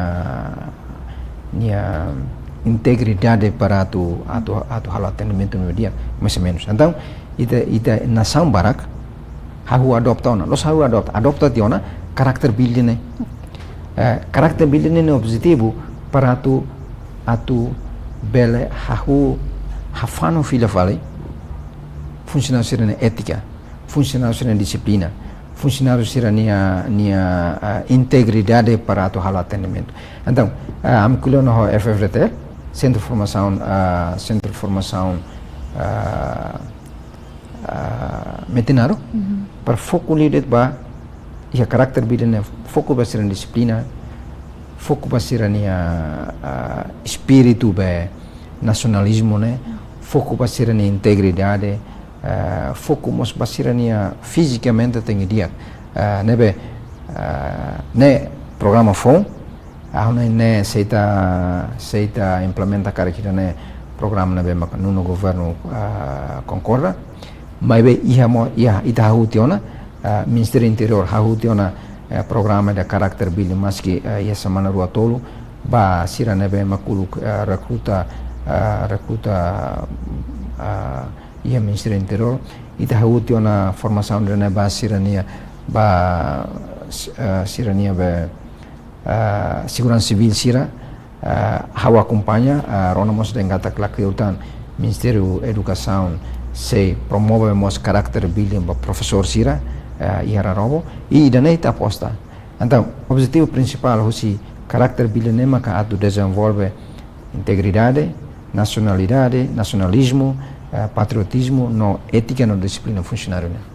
nia integridade para atu, atu, atu halo atendimentu ne'ebé di'ak, mais ou menus. Entaun, ita, ita nasaun barak hahú adopta ona, la'ós hahú adopta, adopta tiha ona character building ne'e. Eh, character building ne'e objetivu para atu, atu bele hahú hafanu fila fali funsionáriu sira-nia étika, funsionáriu sira-nia dixiplina, funsionáriu sira-nia, nia, ah, integridade para atu halo atendimentu. Entaun, ah, ami ko'alia ona ho F F D T L, Sentru Formasaun, ah, Sentru Formasaun, ah, ah, Metinaro, Mhm. para foku liu de'it ba iha character building ne'e, foku ba sira-nia dixiplina, foku ba sira-nia, ah, espíritu be nasionalizmu ne'e, foku ba sira-nia integridade, ah, foku mós ba sira-nia fizikamente tenke di'ak. Ah, ne'ebé, ah, ne'e programa foun, ah, ne'e, ne'e se ita, se ita implementa karik ida-ne'e programa ne'ebé maka nonu governu, ah, konkorda. Maibé iha mós, iha, ita hahú tiha ona, ah, Ministériu Interiór hahú tiha ona, eh, programa ida character building maski, eh, iha semana rua tolu, ba sira ne'ebé mak uluk, eh, rekruta, eh, rekruta, ah, iha Ministériu Interiór, ita hahú tiha ona formasaun ida-ne'e ba sira-nia, ba, eh, sira-nia be, ah, seguransa sivíl sira, ah, ha'u akompaña, ah, rona mós dehan katak lakleur tan Ministériu Edukasaun sei promove mós character building ba profesór sira, ah, iha Rarabo, i ida-ne'e ita aposta. Entaun, objetivu prinsipál husi character building ne'e maka atu dezenvolve integridade, nasionalidade, nasionalizmu, eh, patriotizmu, no étika no dixiplina funsionáriu ne'e.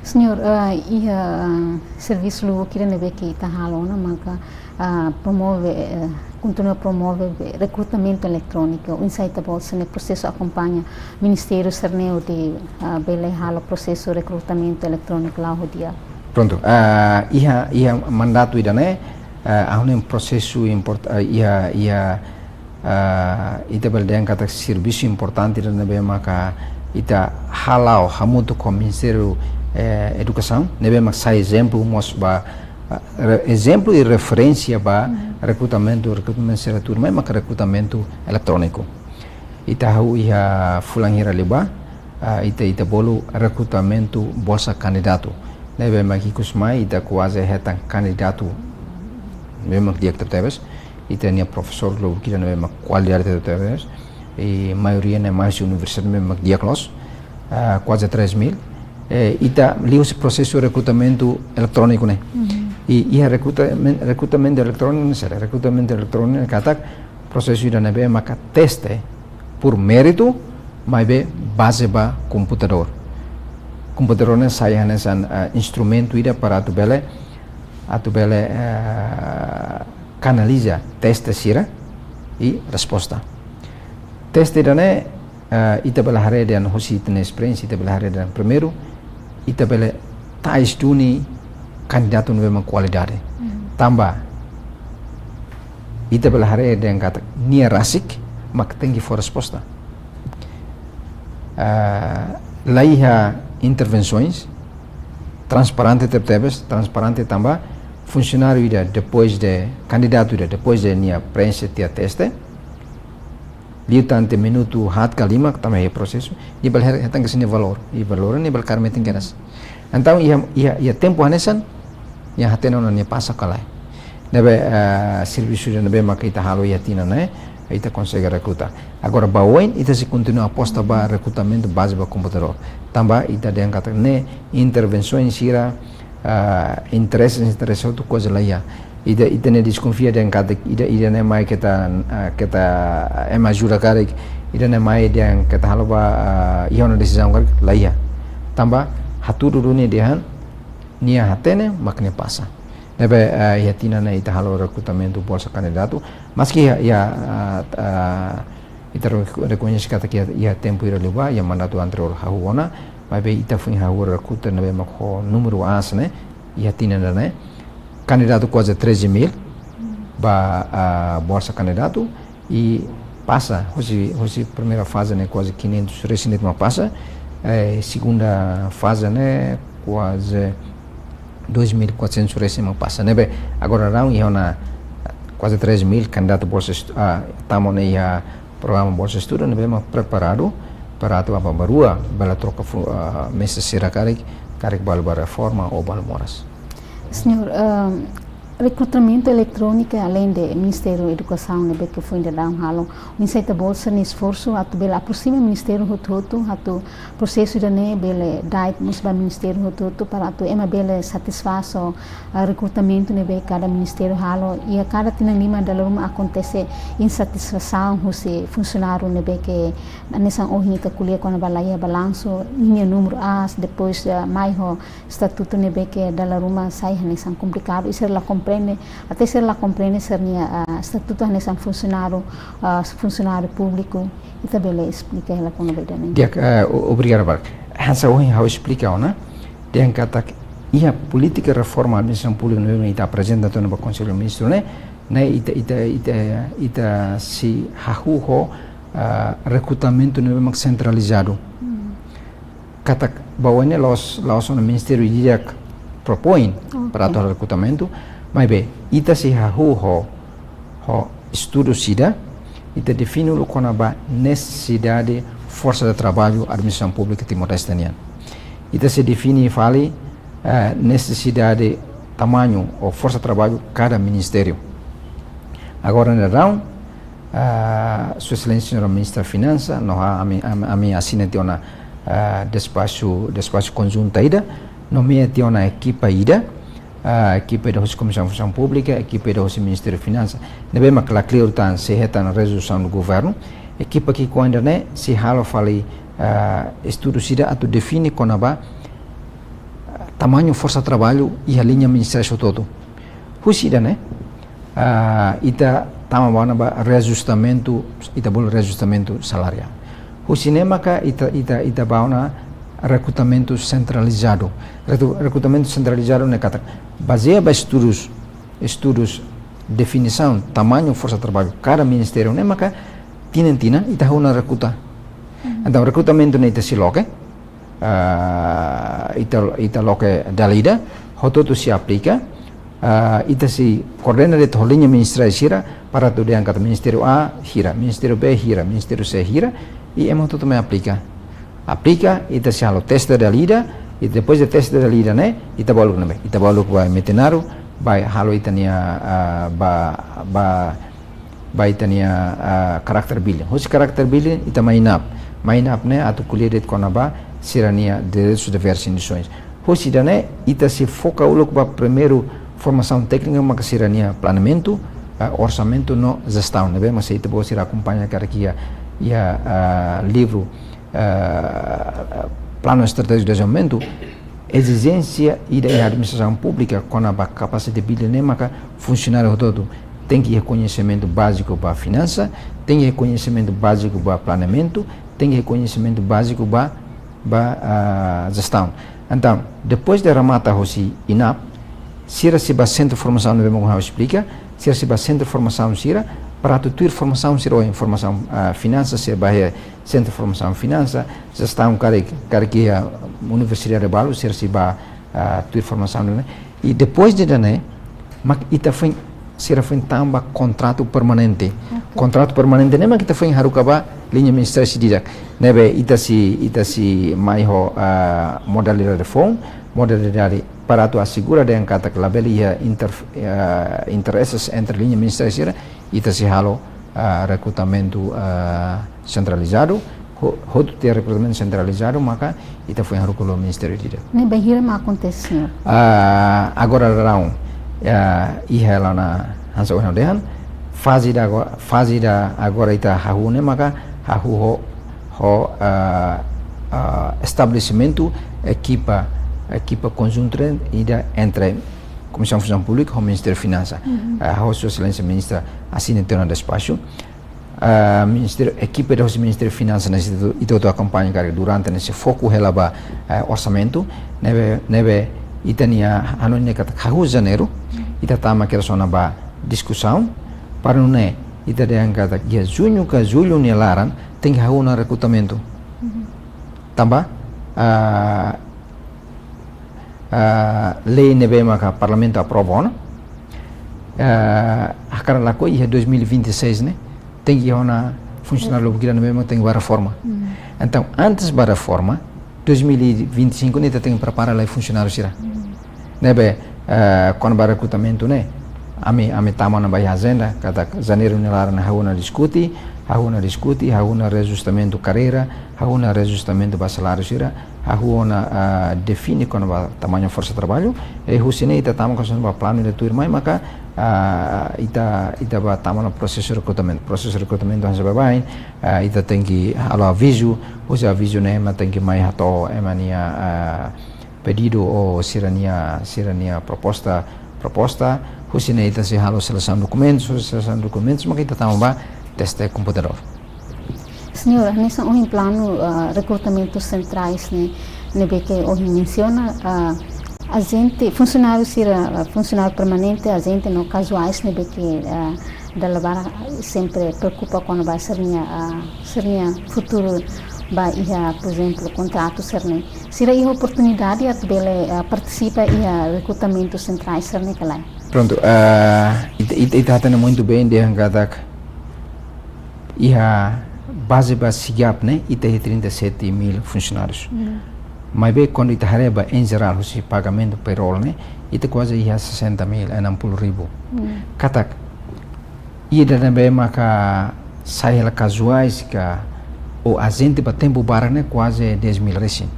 Señór, eh, iha, eh, servisu lubuk ida ne'ebé ke ita halo ona maka, ah, promove, eh, kontinua promove be rekrutamentu eletróniku, oinsá ita-boot sira-nia prosesu akompaña ministériu sira-ne'e hodi, ah, bele halo prosesu rekrutamentu eletróniku la'o ho di'ak. Prontu, ah, iha, iha mandatu ida-ne'e, ah, ha'u hanoin prosesu import-, ah, iha, iha, ah, ita bele dehan katak servisu importante ida ne'ebé maka ita hala'o hamutuk ho Ministériu, eh, Edukasaun, ne'ebé mak sai ezemplu mós ba, ah, re-, ezemplu i referénsia ba Mhm. rekrutamentu, rekrutamentu sira tuirmai maka rekrutamentu eletróniku. Ita hahú iha fulan hira liubá, ah, ita, ita bolu rekrutamentu bolsa kandidatu. Ne'ebé mak ikus mai ita kuaze hetan kandidatu ne'ebé mak di'ak tebetebes. ita-nia profesór lubuk ida ne'ebé mak kualidade tebes, i maioria ne'e mai husi universidade ne'ebé mak di'ak loos, ah, kuaze tres mil. Eh, ita liuhusi prosesu rekrutamentu eletróniku ne'e. Mhm. I, iha rekrutamen-, rekrutamentu eletróniku ne'e sira, rekrutamentu eletróniku ne'e katak prosesu ida ne'ebé maka teste por méritu, maibé baze ba komputadór. Komputadór ne'e sai hanesan, eh, instrumentu ida para atu bele, atu bele, eh, kanaliza teste sira i resposta. Teste ida ne'e, eh, ita bele haree dehan husi ita-nia esperiénsia, ita bele haree dehan primeiru, ita bele ta'es duni kandidatu ne'ebé mak kualidade. Mhm. Tanba ita bele haree dehan katak nia rasik mak tenke fó resposta. Ah, la iha intervensoens, transparente tebetebes, transparente tanba funsionáriu ida depois de, kandidatu ida depois de nia preenxe tiha teste, liután tiha minutu haat ka lima, tanba iha prosesu, nia bele her-, hetan kedas nia valór, i valór ne'e bele kaer metin kedas. Entaun, iha, iha, iha tempu hanesan, nia hatene ona nia pasa ka lae. Ne'ebé, eh, servisu ida ne'ebé maka ita halo iha tinan ne'e, ita konsege rekruta. Agora, ba oin, ita sei kontinua aposta ba rekrutamentu baze ba komputadór. Tanba, ita dehan katak ne'e intervensoens sira, ah, interese, interese hotu kuaze la iha. Ita, ita-nia deskonfia dehan katak ida, ida ne'e mai keta, ah, keta ema ajuda karik, ida ne'e mai dehan keta halo ba, ah, iha ona desizaun karik, la iha. Tanba, hatudu duni dehan, nia hatene, mak nia pasa. Ne'ebé, ah, iha tinan ne'e ita halo rekrutamentu bolsa kandidatu. Maski iha, iha, ah, ah, ita re-, rekoñese katak iha, iha tempu ida liubá, iha mandatu anteriór hahú ona, maibé ita foin hahú rekruta ne'ebé mak ho númeru aas ne'e, iha tinan ida ne'e, kandidatu kuaze treze mil, ba, ah, bolsa kandidatu, i pasa, husi, husi primeira faze ne'e kuaze quinhentos resin de'it mak pasa, eh, segunda faze ne'e kuaze dois mil e quatrocentos resin mak pasa. Ne'ebé, agora daudaun iha ona kuaze três mil kandidatu bolsa estu-, ah, tama ona iha programa bolsa estudu, ne'ebé mak preparadu para atu aban-bainrua bele troka fu-, ah, mestre sira karik, karik balu ba reforma ou balu moras. Señór, ah, rekrutamentu eletróniku, além de Ministériu Edukasaun ne'ebé ke foin daudaun halo, oinsá ita-boot sira-nia esforsu atu bele aproxima ministériu hotu-hotu, atu prosesu ida-ne'e bele da'et mós ba ministériu hotu-hotu para atu ema bele satisfás ho, ah, rekrutamentu ne'ebé kada ministériu halo, i a kada tinan lima dala ruma akontese insatisfasaun husi funsionáriu ne'ebé ke hanesan ohin ita ko'alia kona-ba la iha balansu, ninia númeru aas, depois, ah, mai ho estatutu ne'ebé ke dala ruma sai hanesan komplikadu, i sira la komprende, até sira la komprende sira-nia, ah, estatutu hanesan funsionáriu, ah, funsionáriu públiku, ita bele esplika hela kona-ba ida-ne'e. Di'ak, eh, o-, obrigadu barak. Hanesan ohin ha'u esplika ona, dehan katak iha polítika reforma administrasaun públika ne'ebé ita aprezenta tiha ona ba Konsellu Ministru ne'e, ne'e ita, ita, ita, ita sei hahú ho, ah, rekrutamentu ne'ebé mak sentralizadu. Hmm. Katak ba oin ne'e la'ós, la'ós ona ministériu ida-idak propoin, oke, para atu halo rekrutamentu, maibé ita sei hahú ho, ho estudu sira, ita define uluk kona-ba nesesidade forsa de traballu administrasaun públika Timor-Leste nian. Ita sei define fali, eh, nesesidade tamañu ou forsa de traballu kada ministériu. Agora, ne'e daudaun, ah, Sua Exelénsia Señora Ministra Finansa, no ha-, ami, ami, ami asina tiha ona, ah, despaxu, despaxu konjunta ida, nomeia tiha ona ekipa ida, ah, ekipa ida husi Komisaun Funsaun Públika, ekipa ida husi Ministériu Finansa. Ne'ebé mak la kleur tan sei hetan rezolusaun do governu. Ekipa ki'ikoan ida-ne'e sei halo fali, ah, estudu sira atu define kona-ba, ah, tamañu forsa traballu iha liña ministériu hotu-hotu. Husi ida-ne'e, ah, ita tama ba ona ba reajustamentu, ita bolu reajustamentu salariál. Husi ne'e maka ita, ita, ita ba ona rekrutamentu sentralizadu. Rekru-, rekrutamentu sentralizadu ne'e katak bazeia ba estudus, estudus definisaun tamañu forsa traballu kada ministériu ne'e maka tinan-tinan ita hahú ona rekruta. Hmm. Entaun rekrutamentu ne'e ita sei loke, ah, ita, ita loke dala ida, hotu-hotu sei aplika, ah, ita sei koordena de'it ho liña ministériu sira, para atu dehan katak ministériu A hira, ministériu B hira, ministériu C hira, i ema hotu-hotu mai aplika. Aplika, ita sei halo teste dala ida, i depois de teste dala ida ne'e, ita bá uluk ne'ebé, ita bá uluk ba Metinaro, bá halo ita-nia, ah, ba, ba ba ita-nia, ah, character building. Husi character building, ita mai INAP. Mai INAP ne'e atu ko'alia de'it kona-ba sira-nia direitus, deveres, instituisoens. Husi ida-ne'e, ita sei foka uluk ba primeiru formasaun téknika, maka sira-nia planeamentu, ah, orsamentu no jestaun. Ne'ebé, maka se ita-boot sira akompaña karik iha, iha, ah, livru, ah, Planu Estratéjiku de Dezenvolvimentu, ezijénsia ida iha administrasaun públika kona-ba capacity building ne'e maka funsionáriu hotu-hotu tenke iha koñesimentu báziku ba finansa, tenke iha koñesimentu báziku ba planeamentu, tenke iha koñesimentu báziku ba, ba, ah, jestaun. Entaun, depois de remata husi INAP, sira sei ba sentru formasaun ne'ebé mak ha'u esplika, sira sei ba sentru formasaun sira, para atu tuir formasaun sira, ohin formasaun, ah, finansa, sira ba iha sentru formasaun finansa, jestaun karik, karik iha universidade balu, sira sei ba, ah, tuir formasaun ne'e. I depois de ida-ne'e, mak ita foin, sira foin tama ba kontratu permanente. Ok. Kontratu permanente ne'e mak ita foin haruka ba liña ministeriál sira didi'ak. Ne'ebé ita sei, ita sei mai ho, ah, modalidade foun, modalidade para atu asegura dehan katak labele iha inter-, ah, intereses entre liña ministeriál sira, ita sei halo, ah, rekrutamentu, ah, sentralizadu, ho-, hotu tiha rekrutamentu sentralizadu, maka ita foin haruka ho ministériu ida. Ne'e bainhira mak akontese, señór? Ah, agora daudaun, ah, iha hela ona hanesan ohin ha'u dehan, faze ida ago-, faze ida agora ita hahú ne'e maka hahú ho, ho, ah, ah, estabelesimentu ekipa, ekipa konjunta ida entre Komisaun Funsaun Públika ho Ministériu Finansa. Mhm. Ah, ho Sua Exelénsia Ministra asina tiha ona despaxu. Ah, Ministériu, ekipa ida husi Ministériu Finansa ne'e sei ita hotu akompaña karik durante ne'e sei foku hela ba, eh, orsamentu. Ne'ebé, ne'ebé ita-nia hanoin ne'e katak hahú Janeiru, ita tama kedas ona ba diskusaun. Para nune'e ita dehan katak iha Juñu ka Jullu nia laran tenke hahú ona rekrutamentu. Mhm. Tanba, ah, ah, lei ne'ebé maka Parlamentu aprova ona. Ah, hakarak lakohi iha dois mil e vinte e seis ne'e, tenke iha ona funsionáriu lubuk ida ne'ebé maka tenke ba reforma. Hmm. Entaun, antes ba reforma, dois mil e vinte e cinco ne'e ita tenke prepara lai funsionáriu sira. Hmm. Ne'ebé, ah, kona-ba rekrutamentu ne'e, ami, ami tama ona ba iha ajenda, katak Janeiru nia laran hahú ona diskute, hahú ona diskute, hahú ona reajustamentu karreira, hahú ona reajustamentu ba saláriu sira, hahú ona, ah, define kona-ba tamañu forsa traballu, i husi ne'e ita tama kona-ba planu ida tuirmai maka, ah, ita, ita ba tama ona prosesu rekrutamentu. Prosesu rekrutamentu hanesan baibain, ah, ita tenke halo avizu, husi avizu ne'e ema tenke mai hato'o ema nia, ah, pedidu ou sira-nia, sira-nia proposta, proposta, husi ne'e ita sei halo selesaun dokumentus, husi selesaun dokumentus maka ita tama ba teste komputadór. Señór, hanesan ohin planu, ah, rekrutamentu sentrál ne'e, ne'ebé ke ohin mensiona, ah, ajente, funsionáriu sira, ah, funsionáriu permanente, ajente no kazuais ne'ebé ke, ah, dala barak sempre preokupa kona-ba sira-nia, ah, sira-nia futuru ba iha, por ezemplu, kontratu sira-ne'e. Sira iha oportunidade atu bele, ah, partisipa iha rekrutamentu sentrál sira-ne'e ka lae? Prontu, ah, ita, ita, ita hatene muito bem dehan katak iha baze ba SIGAP ne'e, ita iha trinta e sete mil funsionárius. Hmm. Maibé, kuandu ita haree ba em geral, husi pagamentu payroll ne'e, ita kuaze iha sessenta mil, enam puluh ribu. Hmm. Katak, ida ne'ebé maka sai hela kazuais ka, ou ajente ba tempu barak ne'e kuaze dez mil resin.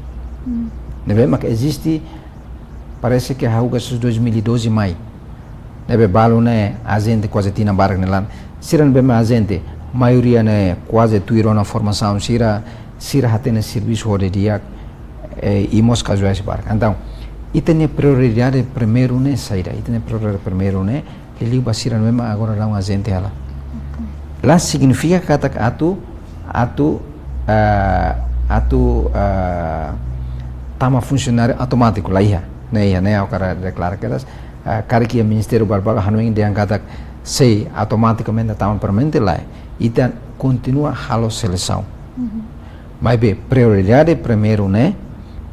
Hmm. Ne'ebé maka eziste, parese ke hahú husi dois mil e doze mai. Ne'ebé balu ne'e ajente kuaze tinan barak nia laran. Sira ne'ebé mak ajente, maioria ne'e kuaze tuir ona formasaun sira, sira hatene servisu ho di'ak, eh, i mós kazuais barak. Entaun, ita-nia prioridade primeiru ne'e saida, ita-nia prioridade primeiru ne'e liuliu ba sira ne'ebé mak agora daudaun ajente hela. Ok. La signifika katak atu, atu, eh, atu, eh, tama funsionáriu automátiku, la iha. Ne'e iha, ne'e ha'u hakarak deklara kedas, eh, karik iha ministériu balu-balu hanoin dehan katak sei automatikamente tama permanente, lae. Ita kontinua halo selesaun. Mhm. Maibé prioridade primeiru ne'e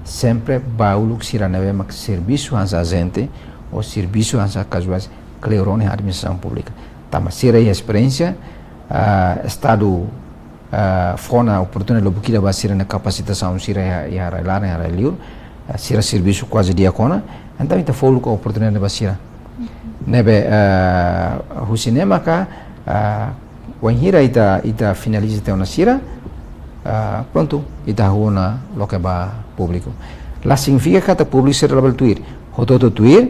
sempre ba uluk sira ne'ebé mak servisu hanesan ajente ou servisu hanesan kazuais kleur ona iha administrasaun públika. Tanba sira iha esperiénsia, ah, Estadu, ah, fó ona oportunidade lubuk ida ba sira-nia kapasitasaun sira iha, iha rai-laran, iha rai-liur, ah, sira servisu kuaze di'ak ona, entaun ita fó uluk oportunidade ba sira. Ne'ebé, ah, husi ne'e maka, ah, Wainhira ita, ita finaliza tiha ona sira, ah, prontu, ita hahú ona loke ba públiku. La signifika katak públiku sira labele tuir. Hotu-hotu tuir,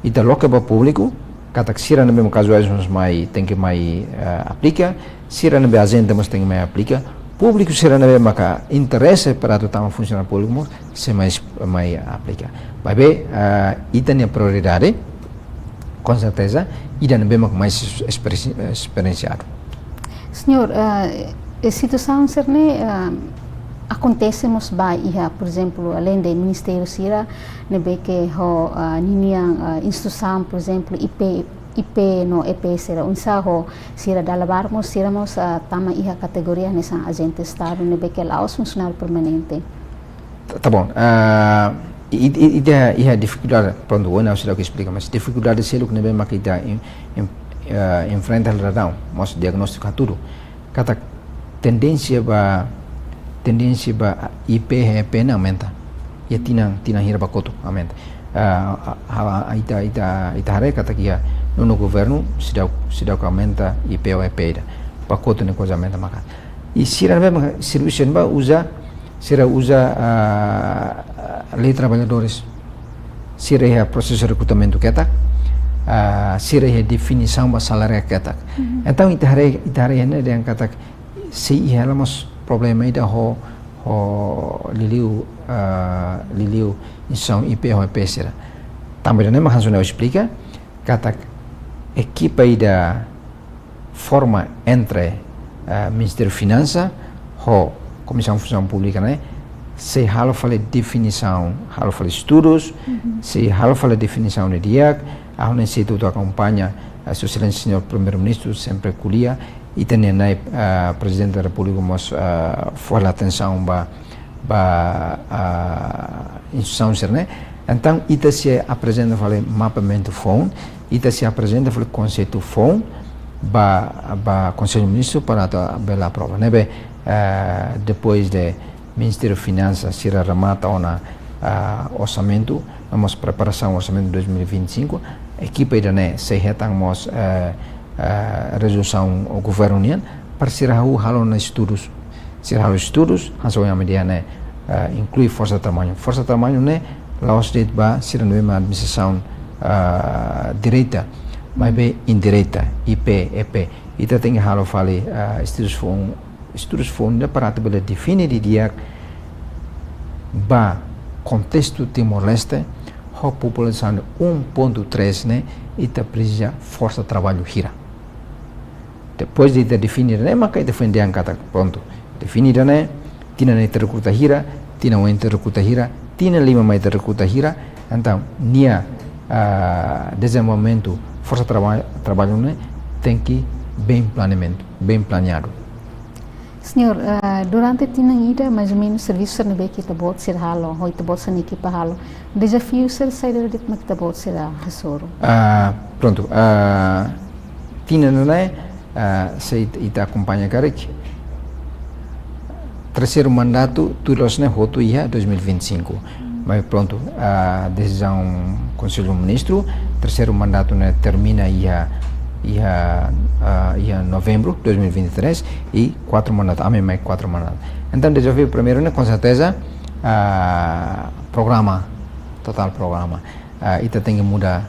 ita loke ba públiku, katak sira ne'ebé maka kazu mós mai, tenke mai, ah, aplika, sira ne'ebé ajente mós tenke mai aplika, públiku sira ne'ebé maka interese para atu tama funsionáriu públiku mós, sei mai, mai aplika. Maibé, ah, ita-nia prioridade, com certeza, ida ne'ebé mak mais es-, esperi-, esperiensiadu. Señór, ah, e situasaun sira-ne'e, ah, akontese mós ba iha, por ezemplu, aleinde ministériu sira, ne'ebé ke ho, ah, ninian, ah, instituisaun, por ezemplu, I P, I P no E P sira, oinsá ho sira dala barak mós, sira mós, ah, tama iha kategoria hanesan ajente Estadu, ne'ebé ke la'ós funsionáriu permanente. Tá, tá bom. Ah, i, i, i, iha, iha difikuldade, prontu, ohin ha'u seidauk esplika, mas difikuldade seluk ne'ebé maka ita en-, en-, ah, enfrenta daudaun, mós diagnóstiku hatudu. Katak tendénsia ba, tendénsia ba I P, E P ne'e aumenta. Iha tinan, tinan hira ba kotuk aumenta. Ah, ah, ah, ita, ita, ita haree katak iha nonu governu seidauk, seidauk aumenta I P ho E P ida. Ba kotuk ne'e kuaze aumenta maka'as. I sira ne'ebé maka servisu ne'ebá uza, sira uza, ah, lei trabalhadores. Sira iha prosesu rekrutamentu ketak, ah, sira iha definisaun ba saláriu ketak. Mhm. Entaun, ita haree, ita haree ne'e dehan katak sei iha hela mós problema ida ho, ho liuliu, ah, liuliu instituisaun I P ho E P sira. Tanba ida-ne'e mak hanesan ha'u esplika, katak ekipa ida forma entre, eh, Ministériu Finansa ho Komisaun Funsaun Públika ne'e, sei halo fali definisaun, halo fali estudus, Mhm. sei halo fali definisaun ne'e di'ak, ha'u ne'e sei atu akompaña, eh, Sua Exelénsia Señór Primeiru-Ministru sempre ko'alia, ita-nia, eh, Prezidente da Repúblika mós, eh, fó atensaun ba, ba, ah, instituisaun sira-ne'e. Entaun, ita sei aprezenta fali mapeamentu foun, ita sei aprezenta fali konseitu foun ba, ba Konsellu Ministru para atu bele aprova. Ne'ebé, eh, depois de Ministériu Finansa sira remata ona, ah, orsamentu, no mós preparasaun orsamentu dois mil e vinte e cinco, ekipa ida-ne'e sei hetan mós, eh, eh, rezolusaun governu nian, para sira hahú halo ona estudus. Sira halo estudus, hanesan ohin ami dehan ne'e, eh, inklui forsa traballu. Forsa traballu ne'e la'ós de'it ba sira ne'ebé mak administrasaun, eh, direta, maibé indireta, I P, E P. Ita tenke halo fali, eh, estudus foun, estudus foun ne'e para atu bele define didi'ak ba kontestu Timor-Leste, ho populasaun um ponto três ne'e, ita presiza forsa traballu hira. Depois de ita define ne'e, maka ita foin dehan katak, prontu. Define ne'e, tinan ne'e ita rekruta hira, tinan oin ita rekruta hira, tinan lima mai ita rekruta hira, entaun, nia, ah, dezenvolvimentu forsa traba-, traballu ne'e tenke bem planeamentu, bem planeadu. Señór, ah, durante tinan ida, mais ou menus, servisu sira ne'ebé ke ita-boot sira halo, ho ita-boot sira-nia ekipa halo, dezafiu sira saida de'it mak ita-boot sira hasoru? Ah, prontu, ah, tinan ne'e, ah, se it-, ita akompaña karik, terseiru mandatu, tuir loloos ne'e hotu iha dois mil e vinte e cinco. Mas prontu, ah, desizaun Konsellu Ministru, terseiru mandatu ne'e termina iha, iha, ah, iha novembru dois mil e vinte e três, i kuatru mandatu, ami mai kuatru mandatu. Entaun, dezafiu primeiru ne'e, com certeza, ah, programa, totál programa. Ah, ita tenke muda,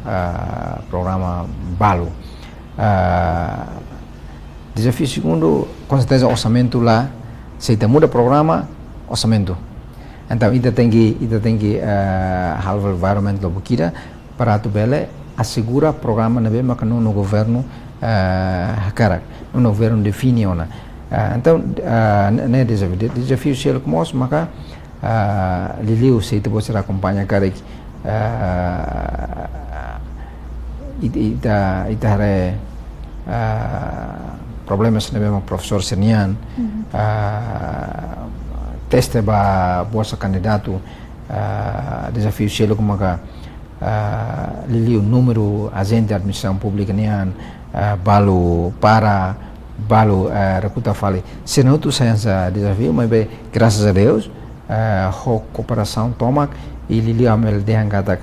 ah, programa balu. Ah, dezafiu segundu, com certeza orsamentu la, se ita muda programa, orsamentu. Entaun, ita tenke, ita tenke, eh, halo environment lubuk ida para atu bele asegura programa ne'ebé maka nonu governu, eh, hakarak, nonu governu define ona. Eh, entaun, eh, ne'e, ne'e dezafiu, de-, dezafiu seluk mós maka, ah, liuliu se ita-boot sira akompaña karik, ah, it-, ita, ita haree, ah, problema sira ne'ebé mak profesór sira-nian, Mhm. ah, teste ba bolsa kandidatu, ah, dezafiu seluk maka, ah, liuliu númeru ajente administrasaun públika nian, ah, balu para, balu, ah, rekruta fali. Sira hotu sai hanesan dezafiu, maibé, graças a Deus, eh, ho kooperasaun tomak, i liuliu ami bele dehan katak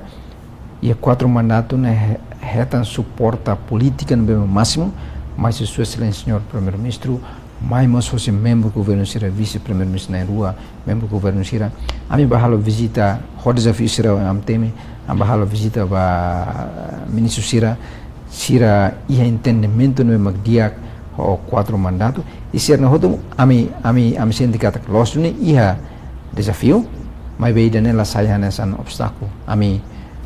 iha kuatru mandatu ne'e he-, hetan suporta polítika ne'ebé másimu mai husi Sua Exelénsia Señór Primeiru-Ministru, mai mós husi membru governu sira, vise-primeiru-ministru na'in-rua, membru governu sira. Ami bá halo vizita, ho dezafiu sira ami temi, ami bá halo vizita ba ministru sira, sira iha entendimentu ne'ebé mak di'ak ho kuatru mandatu. I sira-ne'e hotu ami, ami, ami sente katak loos duni iha dezafiu, maibé ida-ne'e la sai hanesan obstákulu. Ami,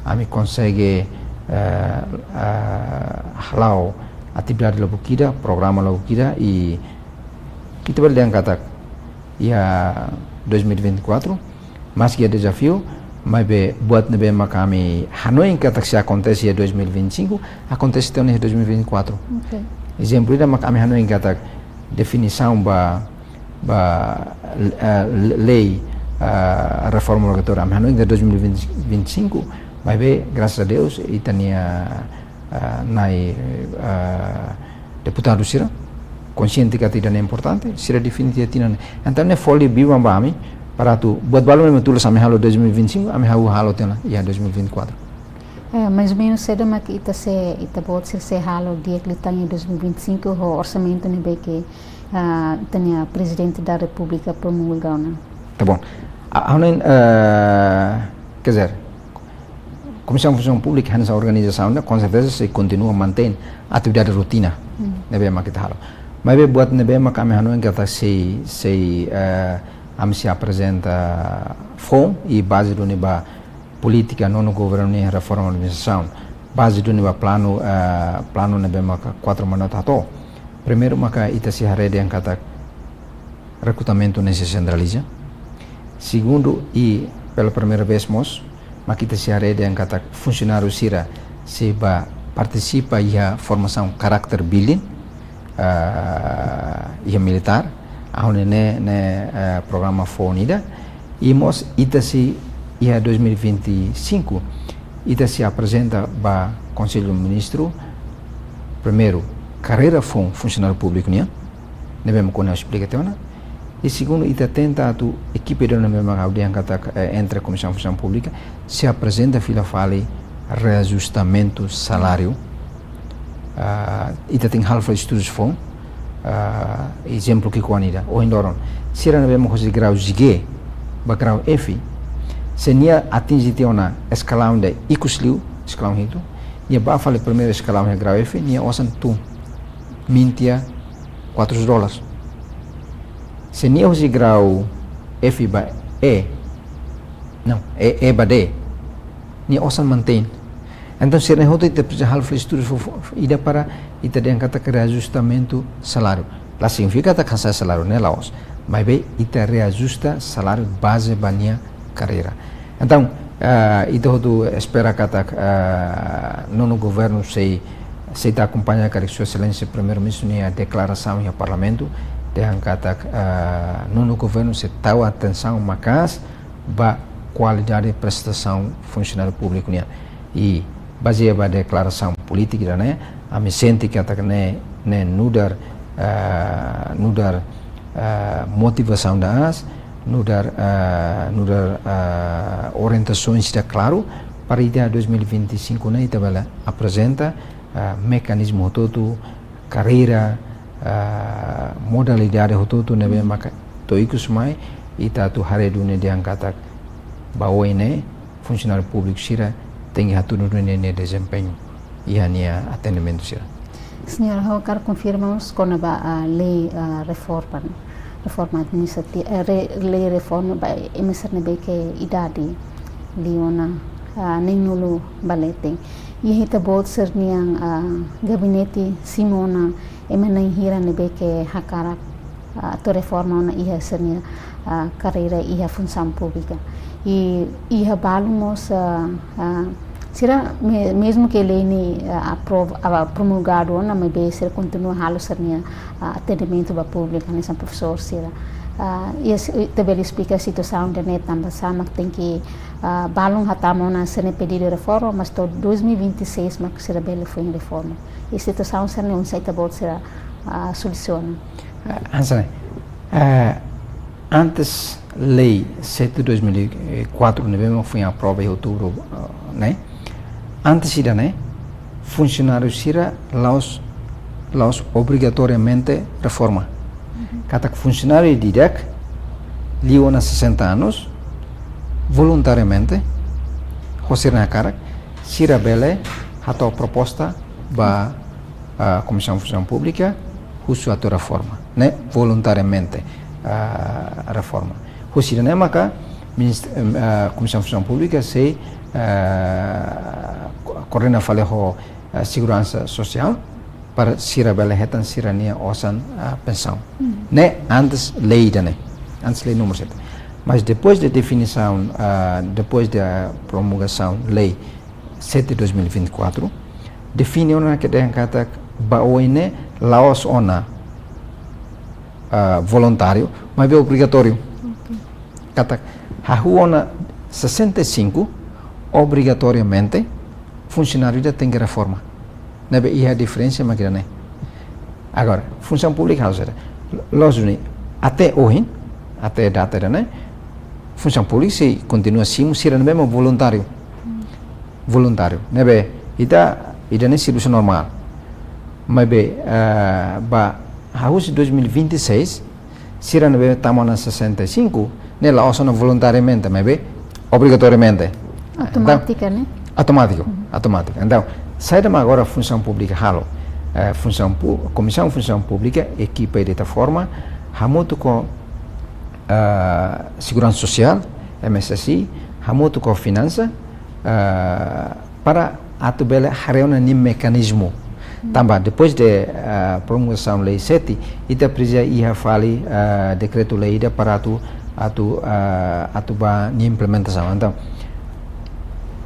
ami konsege, eh, eh, hala'o atividade la buat ida, programa la buat ida, i ita bele dehan katak iha dois mil e vinte e quatro, maski iha dezafiu, maibé buat ne'ebé maka ami hanoin katak sei akontese iha dois mil e vinte e cinco, akontese tiha ona iha dois mil e vinte e quatro. Ok. Ezemplu ida maka ami hanoin katak definisaun ba, ba, eh, lei, eh, reforma obrigatória, ami hanoin katak dois mil e vinte, vinte e cinco, maibé, graças a Deus, ita-nia, eh, na'i, eh, deputadu sira konsiente katak ida-ne'e importante, sira define tiha tinan. Entaun ne'e fó liu ba ami, para atu buat balu ne'ebé mak tulus ami halo dois mil e vinte e cinco, ami halo, halo tiha ona iha dois mil e vinte e quatro. Eh, mais ou menos saida mak ita sei, ita-boot sira sei halo di'ak liután iha dois mil e vinte e cinco ho orsamentu ne'ebé ke, ah, ita-nia Prezidente da Repúblika promulga ona? Tá bom. A, a, eh, quer dizer, Komisaun Funsaun Públika hanesan organizasaun ne'e, com certeza, sei kontinua mantein atividade rotina, hmm, ne'ebé mak ita halo. Maibé buat ne'ebé mak ami hanoin katak sei, sei, eh, ami sei aprezenta foun i baze duni ba polítika nonu governu nia reforma administrasaun, baze duni ba planu, eh, planu ne'ebé maka kuatru mandatu hato'o. Primeiru maka ita sei haree dehan katak rekrutamentu ne'e sei sentraliza. Segundu, i pela primeira vez mós, mak ita sei haree dehan katak funsionáriu sira sei bá partisipa iha formasaun character building, ah, iha militár, ha'u hanoin ne'e, ne'e, eh, programa foun ida. I mós ita sei iha dois mil e vinte e cinco, ita sei aprezenta ba Konsellu Ministru, primeiru, karreira foun funsionáriu públiku nian, ne'ebé mak ohin ha'u esplika tiha ona. I segundu, ita tenta atu ekipa ida ne'ebé mak ha'u dehan katak, eh, entre Komisaun Funsaun Públika, sei aprezenta fila fali reajustamentu saláriu. Ah, ita tenke halo fali estudu foun. Ah, ezemplu ki'ikoan ida, ohin loron, sira ne'ebé mak hosi grau G ba grau F, se nia atinje tiha ona eskalaun ida ikus liu, eskalaun hitu, nia bá fali primeiru eskalaun iha grau F, nia osan tun, min tiha quatrocentos dólares. Se nia hosi grau F ba E, não, E, E ba D, nia osan mantein. Entaun, sira-ne'e hotu ita presiza halo fali estudu foun, foun, ida para ita dehan katak reajustamentu saláriu. La signifika katak hasa'e saláriu ne'e la'ós. Maibé ita reajusta saláriu baze ba nia karreira. Entaun, eh, ita hotu espera katak, eh, nonu governu sei, sei ita akompaña karik Sua Exelénsia Primeiru-Ministru nia deklarasaun iha Parlamentu, dehan katak, eh, nonu governu sei tau atensaun maka'as ba kualidade prestasaun funsionáriu públiku nian. I bazeia ba deklarasaun polítika ida-ne'e, ami sente katak ne'e, ne'e nu'udar, eh, nu'udar, eh, motivasaun da'as, nu'udar, eh, nu'udar, eh, orientasaun sira klaru, para iha dois mil e vinte e cinco ne'e ita bele aprezenta, eh, mekanizmu hotu-hotu, karreira, ah, modalidade hotu-hotu ne'ebé maka to'o ikus mai, ita atu haree duni dehan katak ba oin ne'e funsionáriu públiku sira tenke hatudu duni nia dezempeñu iha nia atendimentu sira. Señór, ha'u hakarak konfirma mós kona-ba, ah, lei, ah, reforma, reforma administrativa, eh, re-, lei reforma ba ema sira ne'ebé ke idade liu ona, ah, neenulu ba leten. Iha ita-boot sira-nian, ah, gabinete simu ona ema na'in hira ne'ebé ke hakarak, ah, atu reforma ona iha sira-nia, ah, karreira iha funsaun públika. I iha balu mós, ah, ah, sira me-, mezmu ke lei ne'e, ah, aprov-, ah, promulgadu ona, maibé sira kontinua halo sira-nia, ah, atendimentu ba públiku, hanesan profesór sira. Ah, i es-, ita bele esplika situasaun ida-ne'e tanba sá mak tenke, ah, balun hatama ona sira-nia pedidu reforma, mas to'o dois mil e vinte e seis mak sira bele foin reforma. I situasaun sira-ne'e oinsá ita-boot sira, ah, solusiona? Ah, hanesan ne'e. Ah, antes lei sete dois mil e quatro ne'ebé mak foin aprova iha outubru, ah, ne'e. Antes ida-ne'e, funsionáriu sira la'ós la'ós obrigatoriamente reforma. Katak funsionáriu ida-idak liu ona sessenta anos, voluntariamente, ho sira-nia hakarak, sira bele hato'o proposta ba, ah, Komisaun Funsaun Públika, husu atu reforma, ne'e voluntariamente, ah, reforma. Husi ida-ne'e maka minist-, em, ah, Komisaun Funsaun Públika sei, ah, ko-, koordena fali ho, ah, Seguransa Sosiál, para sira bele hetan sira-nia osan, ah, pensaun. Ne'e antes lei ida-ne'e, antes lei númeru sete. Mas depois de definisaun, ah, depois de, ah, promulgasaun lei sete dois mil e vinte e quatro, define ona ke dehan katak ba oin ne'e la'ós ona, ah, voluntáriu, maibé obrigatóriu. Katak hahú ona sessenta e cinco, obrigatoriamente funsionáriu ida tenke reforma. Ne'ebé iha diferensa mak ida-ne'e. Agora, Funsaun Públika halo saida? Loos duni, até ohin, até data ida-ne'e, Funsaun Públika sei kontinua simu sira ne'ebé mak voluntáriu. Voluntáriu. Ne'ebé ita, ida-ne'e servisu normál. Maibé, eh, ba hahú husi dois mil e vinte e seis, sira ne'ebé tama ona sessenta e cinco, ne'e la'ós ona voluntariamente, maibé obrigatoriamente. Automátika, ne'e? Automátiku, automátiku. Entaun, saida mak agora Funsaun Públika halo? Eh, Funsaun Pú-, Komisaun Funsaun Públika, ekipa ida ita forma, hamutuk ho, ah, Seguransa Sosiál, M S S I, hamutuk ho Finansa, ah, para atu bele haree ona nia mekanizmu. Tanba depois de, ah, promulgasaun lei sete, ita presiza iha fali, ah, dekretu-lei ida para atu, atu, ah, atu ba nia implementasaun. Entaun,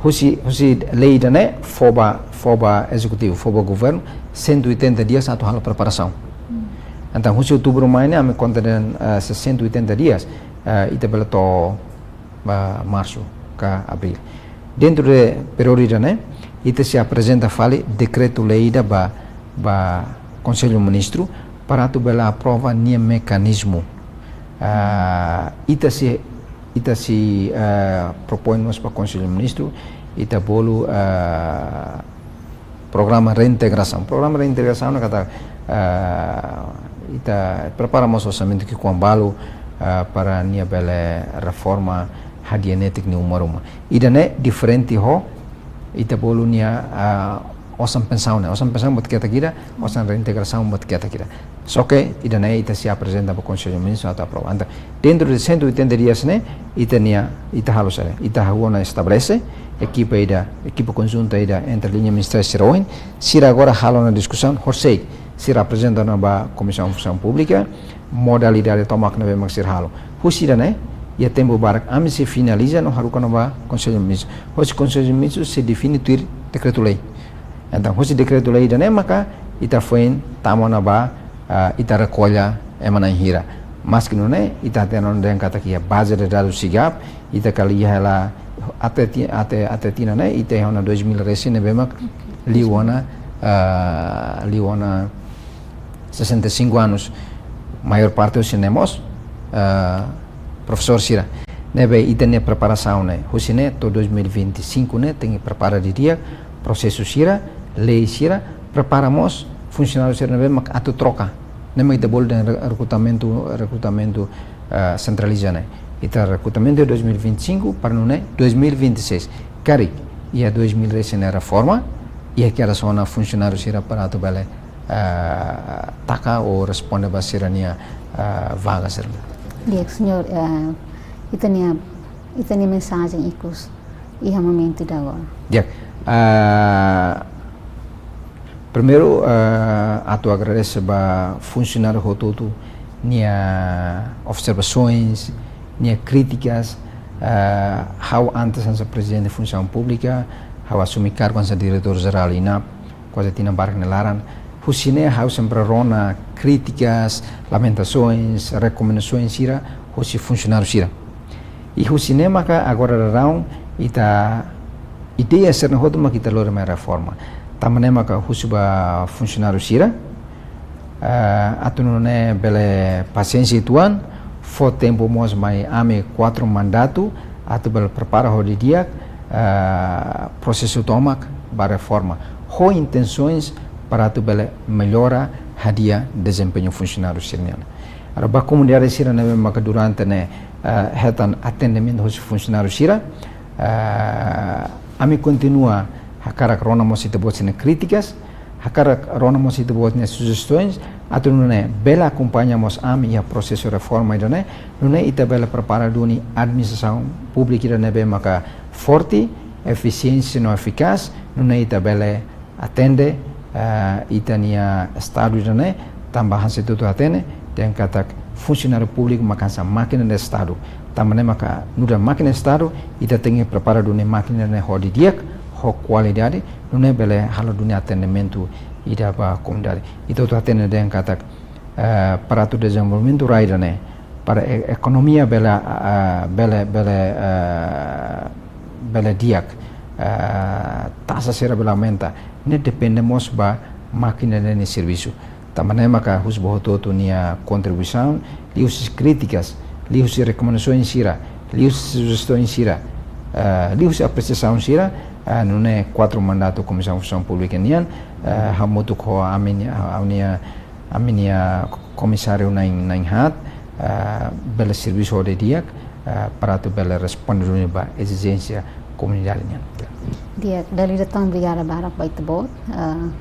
husi, husi lei ida-ne'e fó ba, fó ba ezekutivu, fó ba governu, cento e oitenta dias atu halo preparasaun. Entaun, husi outubru mai ne'e, ami konta dehan, ah, cento e oitenta dias, ah, ita bele to'o ba marsu ka abríl. Dentru de períodu ida-ne'e, ita sei aprezenta fali dekretu-lei ida ba, ba Konsellu Ministru para atu bele aprova nia mekanizmu. Ah, ita sei, ita sei, ah, propoin mós ba Konsellu Ministru, ita bolu, ah, programa reintegrasaun. Programa reintegrasaun ne'e katak, ah, ita prepara mós orsamentu ki'ikoan balu, ah, para nia bele reforma hadi'a netik nia uma ruma. Ida-ne'e diferente ho ita bolu nia, ah, osan pensaun ne'e. Osan pensaun buat ketak ida, osan reintegrasaun buat ketak ida. Só ke ida-ne'e ita sei aprezenta ba Konsellu Ministru atu aprova. Entaun, dentru de cento e oitenta dias ne'e, ita-nia, ita halo saida? Ita hahú ona estabelese ekipa ida, ekipa konjunta ida entre liña ministeriál sira ohin, sira agora halo ona diskusaun, horisehik sira aprezenta ona ba Komisaun Funsaun Públika, modalidade tomak ne'ebé mak sira halo. Husi ida-ne'e, iha tempu badak ami sei finaliza no haruka ona ba Konsellu Ministru. Husi Konsellu Ministru sei define tuir dekretu-lei. Entaun, husi dekretu-lei ida-ne'e maka ita foin tama ona ba, ah, ita rekolla ema na'in hira. Maski nune'e, ita hatene ona dehan katak iha baze de dadus SIGAP, ita kala iha hela até ti-, até, até tinan ne'e, ita iha ona dois mil resin ne'ebé mak liu ona, ah, liu ona sessenta e cinco anos, maiór parte husi ne'e mós, ah, profesór sira. Ne'ebé ita-nia preparasaun ne'e, husi ne'e to'o dois mil e vinte e cinco ne'e, tenke prepara didi'ak prosesu sira, lei sira, prepara mós funsionáriu sira ne'ebé mak atu troka. Ne'e mak ita bolu dehan re-, rekrutamentu, rekrutamentu, ah, sentraliza ne'e. Ita rekrutamentu dois mil e vinte e cinco, para nune'e dois mil e vinte e seis. Karik iha dois mil resin ne'e reforma, iha kedas ona funsionáriu sira para atu bele, ah, taka ou responde ba sira-nia, ah, vaga sira. Di'ak, señór, ah, ita-nia, ita-nia mensajen ikus iha momentu ida agora. Di'ak, ah, primeiru, ah, atu agradese ba funsionáriu hotu-hotu nia observasoens, nia krítikas, ah, ha'u antes hanesan Prezidente Funsaun Públika, ha'u asumi kargu hanesan Diretór Jerál INAP, kuaze tinan barak nia laran. Husi ne'e ha'u sempre rona krítikas, lamentasoens, rekomendasoens sira husi funsionáriu sira. I husi ne'e maka agora daudaun ita ideia sira-ne'e hotu maka ita lori mai reforma. Tanba ne'e maka husu ba funsionáriu sira, eh, atu nune'e bele pasiénsia uitoan, fó tempu mós mai ami kuatru mandatu, atu bele prepara ho didi'ak, eh, prosesu tomak ba reforma. Ho intensoens para atu bele mellora hadi'a dezempeñu funsionáriu sira nian. Agora ba komunidade sira ne'ebé maka durante ne'e, eh, hetan atendimentu husi funsionáriu sira, eh, ami kontinua hakarak rona mós ita-boot sira-nia krítikas, hakarak rona mós ita-boot sira-nia sujestoens, atu nune'e bele akompaña mós ami iha prosesu reforma ida-ne'e, nune'e ita bele prepara duni administrasaun públika ida ne'ebé maka forte, efisiente no efikás, nune'e ita bele atende, eh, ita-nia Estadu ida-ne'e, tanba hanesan ita hotu hatene, dehan katak funsionáriu públiku maka hanesan mákina Estadu. Tanba ne'e maka nu'udar mákina Estadu, ita tenke prepara duni mákina ne'e ho di'ak, ho kualidade, nune'e bele halo duni atendimentu ida ba komunidade. Ita hotu hatene dehan katak, eh, para atu dezenvolvimentu rai ida-ne'e, para e-, ekonomia bele, eh, bele, bele, eh, bele di'ak, eh, taxa sira bele aumenta, ne'e depende mós ba mákina ne'e nia servisu. Tanba ne'e maka husu ba hotu-hotu nia kontribuisaun, liuhusi krítikas, liuhusi rekomendasoens sira, liuhusi sujestoens sira, eh, liuhusi apresiasaun sira, eh, nune'e kuartu mandatu Komisaun Funsaun Públika nian, eh, hamutuk ho ami-nia, ami-nia, ami-nia komisáriu na'in, na'in haat, eh, bele servisu ho di'ak, eh, para atu bele responde duni ba ezijénsia komunidade nian. Di'ak, dala ida tan obrigada barak ba ita-boot. Eh,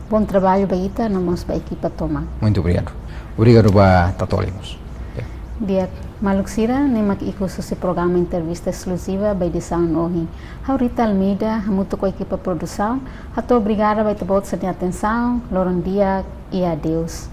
bom trabalho ba ita, no mós ba ekipa tomak. Muito obrigado. Obrigadu ba Tatoli mós. Ya. Di'ak, maluk sira, ne'e mak ikus husi programa entrevista eskluziva ba edisaun ohin. Ha'u Rita Almeida, hamutuk ho ekipa produsaun, hato'o obrigada ba ita-boot sira-nia atensaun, loron di'ak, i adeus.